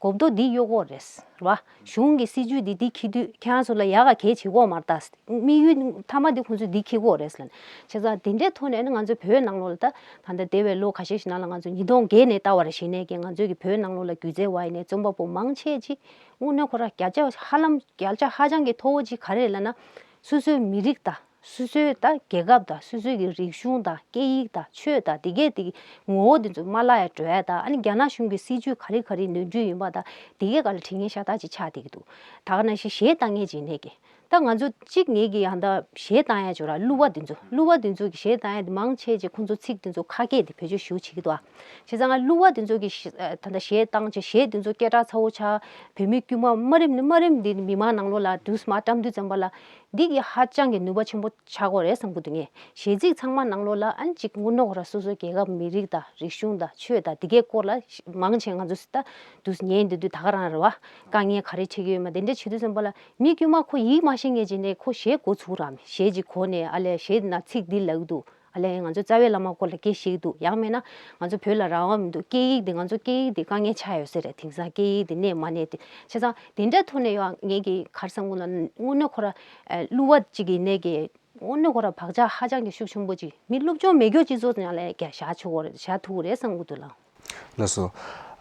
གོ་རྟོགས་འདི་ཡོད་དགོས་རེད། རེད་བ། གཞུང་གི་སྲིད་ཇུས་འདི་འདི་འཁྱེར་དུས་ཁྱེད་རང་ཚོ་ལ་ཡག་ག་གལ་ཆེ་གོ་མ་རེད་ད། དམིགས་ཡུལ་མཐའ་མ་འདི་ཁོང་ཚོས་འདི་འཁྱེར་དགོས་རེད་ཟེར་ལབ་ནས། བྱས་ཙང་དེ་འདྲའི་ཐོག་ནས་ནི་ང་ཚོ་བོད་ནང་ལོགས་ལ་ད་ད་ལྟ་འདས་པའི་ལོ་ཁ་ཤས་ཤིག་ནང་ལ་ང་ཚོ་ཉིས་སྟོང་བརྒྱད་ནས་ལྟ་བ་རེད་བྱས་ནས་ཀྱི་ང་ཚོའི་གི་བོད་ནང་ལོགས་ལ་སྒྱུ་རྩལ་བ་ཡིན་ནའི་རྩོམ་པ་པོ་མང་ཆེ་ཅིག་དངོས་གནས་ཁོ་རང་བརྒྱ་ཆ་ཧ་ལམ་བརྒྱ་ཆ་ཧ་ཅང་གི་མཐོ་བོ་ཅིག་ག་རེ་རེད་ལབ་ན། སོ་སོའི་མི་རིགས་དང་། སོ་སོའི་ད་རྒྱལ་ཁབ་དང་སོ་སོའི་གི་རིག་གཞུང་དང་སྐད་ཡིག་དང་ཆོས་དང་དེ་གས་དེ་གི་ངོ་བོ་དེ་ཚོ་མ་བརླག་ཡ་འགྲོ་ཡ་དང་། ཨ་ནི་རྒྱ་ནག་གཞུང་གི་སྲིད་ཇུས་ག་རེ་ག་རེ་ནོར་འཁྲུལ་ཡིན་པ་དང་དེ་གས་ག་ལ་དྲི་ངན་ཤ་སྟག་ཅིག་ཆགས་བསྡད་ཀྱི་འདུག་ད་ག་ནང་བཞིན་གཞས་བཏང་མཁན་ཅིག་ཡིན་ནའི་གི་ད་ང་ཚོ་གཅིག་ངེད་ཀྱི་ཡང་ད་གཞས་བཏང་ཡ་ཅིག་ཡོད་ར། གླུ་བ་དེ་ཚོ་གླུ་བ་དེ་ཚོ་གི་གཞས་བཏང་ཡ་དེ་མང་ཆེ་ཅིག་ཁོང་ཚོ་ཚིག་དེ་ཚོ་ཁ་སྐད་དེ་བེད་སྤྱོད་ཞེ་པོ་བྱེད་ཀྱི་འདུག་ཨ། བྱས་ཙང་ང་གླུ་བ་དེ་ཚོ་གི་གཞས་ད་ལྟ་གཞས་བཏང་བྱས་གཞས་དེ་ཚོ་སྐད་གྲགས་ཚ་བོ་ཆགས། བོད་མི་དཀྱུས་མ་དམའ་རིམ་ནས་དམའ་རིམ་དེ་མི་མང་ནང་ལོགས་ལ་དུས་མ་བཀྲམ་དུས་ཙམ་པ་ལ། འདི་གི་ཧ་ཅང་གི་ནུས་པ་ཆེན་པོ་ཆགས་ཀྱི་ཡོད་རེད་བསམ་གྱི་འདུག་ངས། གཞས་ཚིག་ཚང་མ་ནང་ལོགས་ལ་ཨ་ནི་གཅིག་དངོས་གནས་ཁོ་རང་སོ་སོའི་རྒྱལ་ཁབ་མི་རིགས་དང་རིག་གཞུང་དང་ཆོས་དང་འདི་གའི་སྐོར་ལ་མང་ཆེ་ང་ཚོ་ད་དུས་ཉན་འདི་དུས་ད་ག་རང་རེད་བ། དཀའ་ངལ་ག་རེ་འཕྲད་ཀྱི་ཡོད་མེད་དེ་འདྲ་བྱེད་དུས་ཙམ་པ་ལ་མི་དཀྱུས་མ་ཁོ་ཡིད་མ་ཆེས་མཁན་ཅིག་ནས་ཁོ་གཞས་འགོ་ཚུགས་ར་མེད། གཞས་ཅིག་གོ་ནས་ཨ་ལས་གཞས་འདི་ན་ཚིག་འདི་ལབ་ཀྱི་འདུག་ཨ་ལས་ང་ཚོ་རྩ་བའི་བླ་མ་སྐོར་ལ་སྐད་བཤད་ཀྱི་འདུག་ཡང་མིན་ན་ང་ཚོ་བོད་ལ་རང་དབང་མི་འདུག་སྐད་ཡིག་འདི་ང་ཚོ་སྐད་ཡིག་འདི་དཀའ་ངལ་ཆགས་ཡོད་ས་རེད། དེང་སང་སྐད་ཡིག་འདི་གནས་མ་གནས་དེ། བྱས་ཙང་དེ་འདྲའི་ཐོག་ནས་ཡང་ངེད་ཀྱིས་ག་རེ་བསམ་གྱི་ལབ་ན་དངོས་གནས་ཁོ་ར་གླུ་བ་གཅིག་ཡིན་ནའི་གི་དངོས་གནས་ཁོ་ར་བག་ཆགས་ཧ་ཅང་གི་ཤུགས་ཆེན་པོ་ཅིག་མི་སློབ་སྦྱོང་མེད་རྒྱུ་སྤྱི་ཚོགས་ནང་ལ་ཡང་བཞག་ཆོག་གི་རེད། བཞག་ཐུབ་ཀྱི་རེད་བསམ་གྱི་འདུག་ལགས། ལགས་སོ།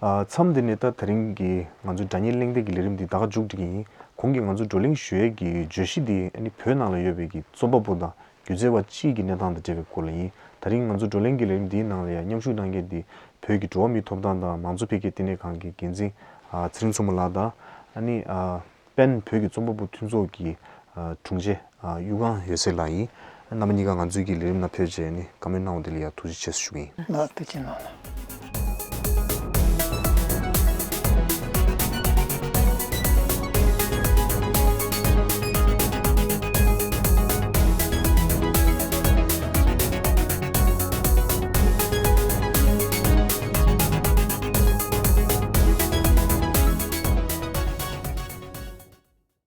ཨ། མཚམས་འདི་ནས་ད་དེ་རིང་གི་ང་ཚོའི་སྒྲ་སྙན་གླེང་སྟེགས་ཀྱི་ལས་རིམ་འདི་ད་ག་མཇུག་སྒྲིལ་གྱི་ཡིན། གོང་གི་ང་ཚོ་བགྲོ་གླེང་ཞུ་ཡས་ཀྱི་བརྗོད་གཞི་འདི་ཨ་ནི་བོད་ནང་ལ་ཡོད་པའི་གི་རྩོམ་པ་པོ་དང་སྒྱུ་རྩལ་བ་སྤྱིའི་གི་གནས་སྟངས་དང་འབྲེལ་བའི་སྐོར་ལ་ཡིན། ད་རིང་ང་ཚོ་བགྲོ་གླེང་གི་ལས་རིམ་འདིའི་ནང་ལ་ཡང་མཉམ་ཞུགས་གནང་མཁན་འདི་བོད་ཀྱི་འགྲོ་བ་མིའི་ཐོབ་ཐང་དང་མང་གཙོ་འཕེལ་རྒྱས་ལྟེ་གནས་ཁང་གི་འགན་འཛིན། ཨ། ཚེ་རིང་མཚོ་མོ་ལགས་དང་། ཨ་ནི། ཨ། པེན་བོད་ཀྱི་རྩོམ་པ་པོ་མཐུན་ཚོགས་ཀྱི། ཨ། དྲུང་ཆེ། ཨ། གཡུ་སྒང་འོད་ཟེར་ལགས་ཡིན། རྣམ་པ་གཉིས་ཀ་ང་ཚོའི་གི་ལས་རིམ་ནང་ཕེབས་བྱས་ནི་བཀའ་མོལ་གནང་བ་དེ་ལ་ཡང་ཐུགས་རྗེ་ཆེ་ཞུ་གི་ཡིན། ལགས། ཐུགས་རྗེ་གནང་།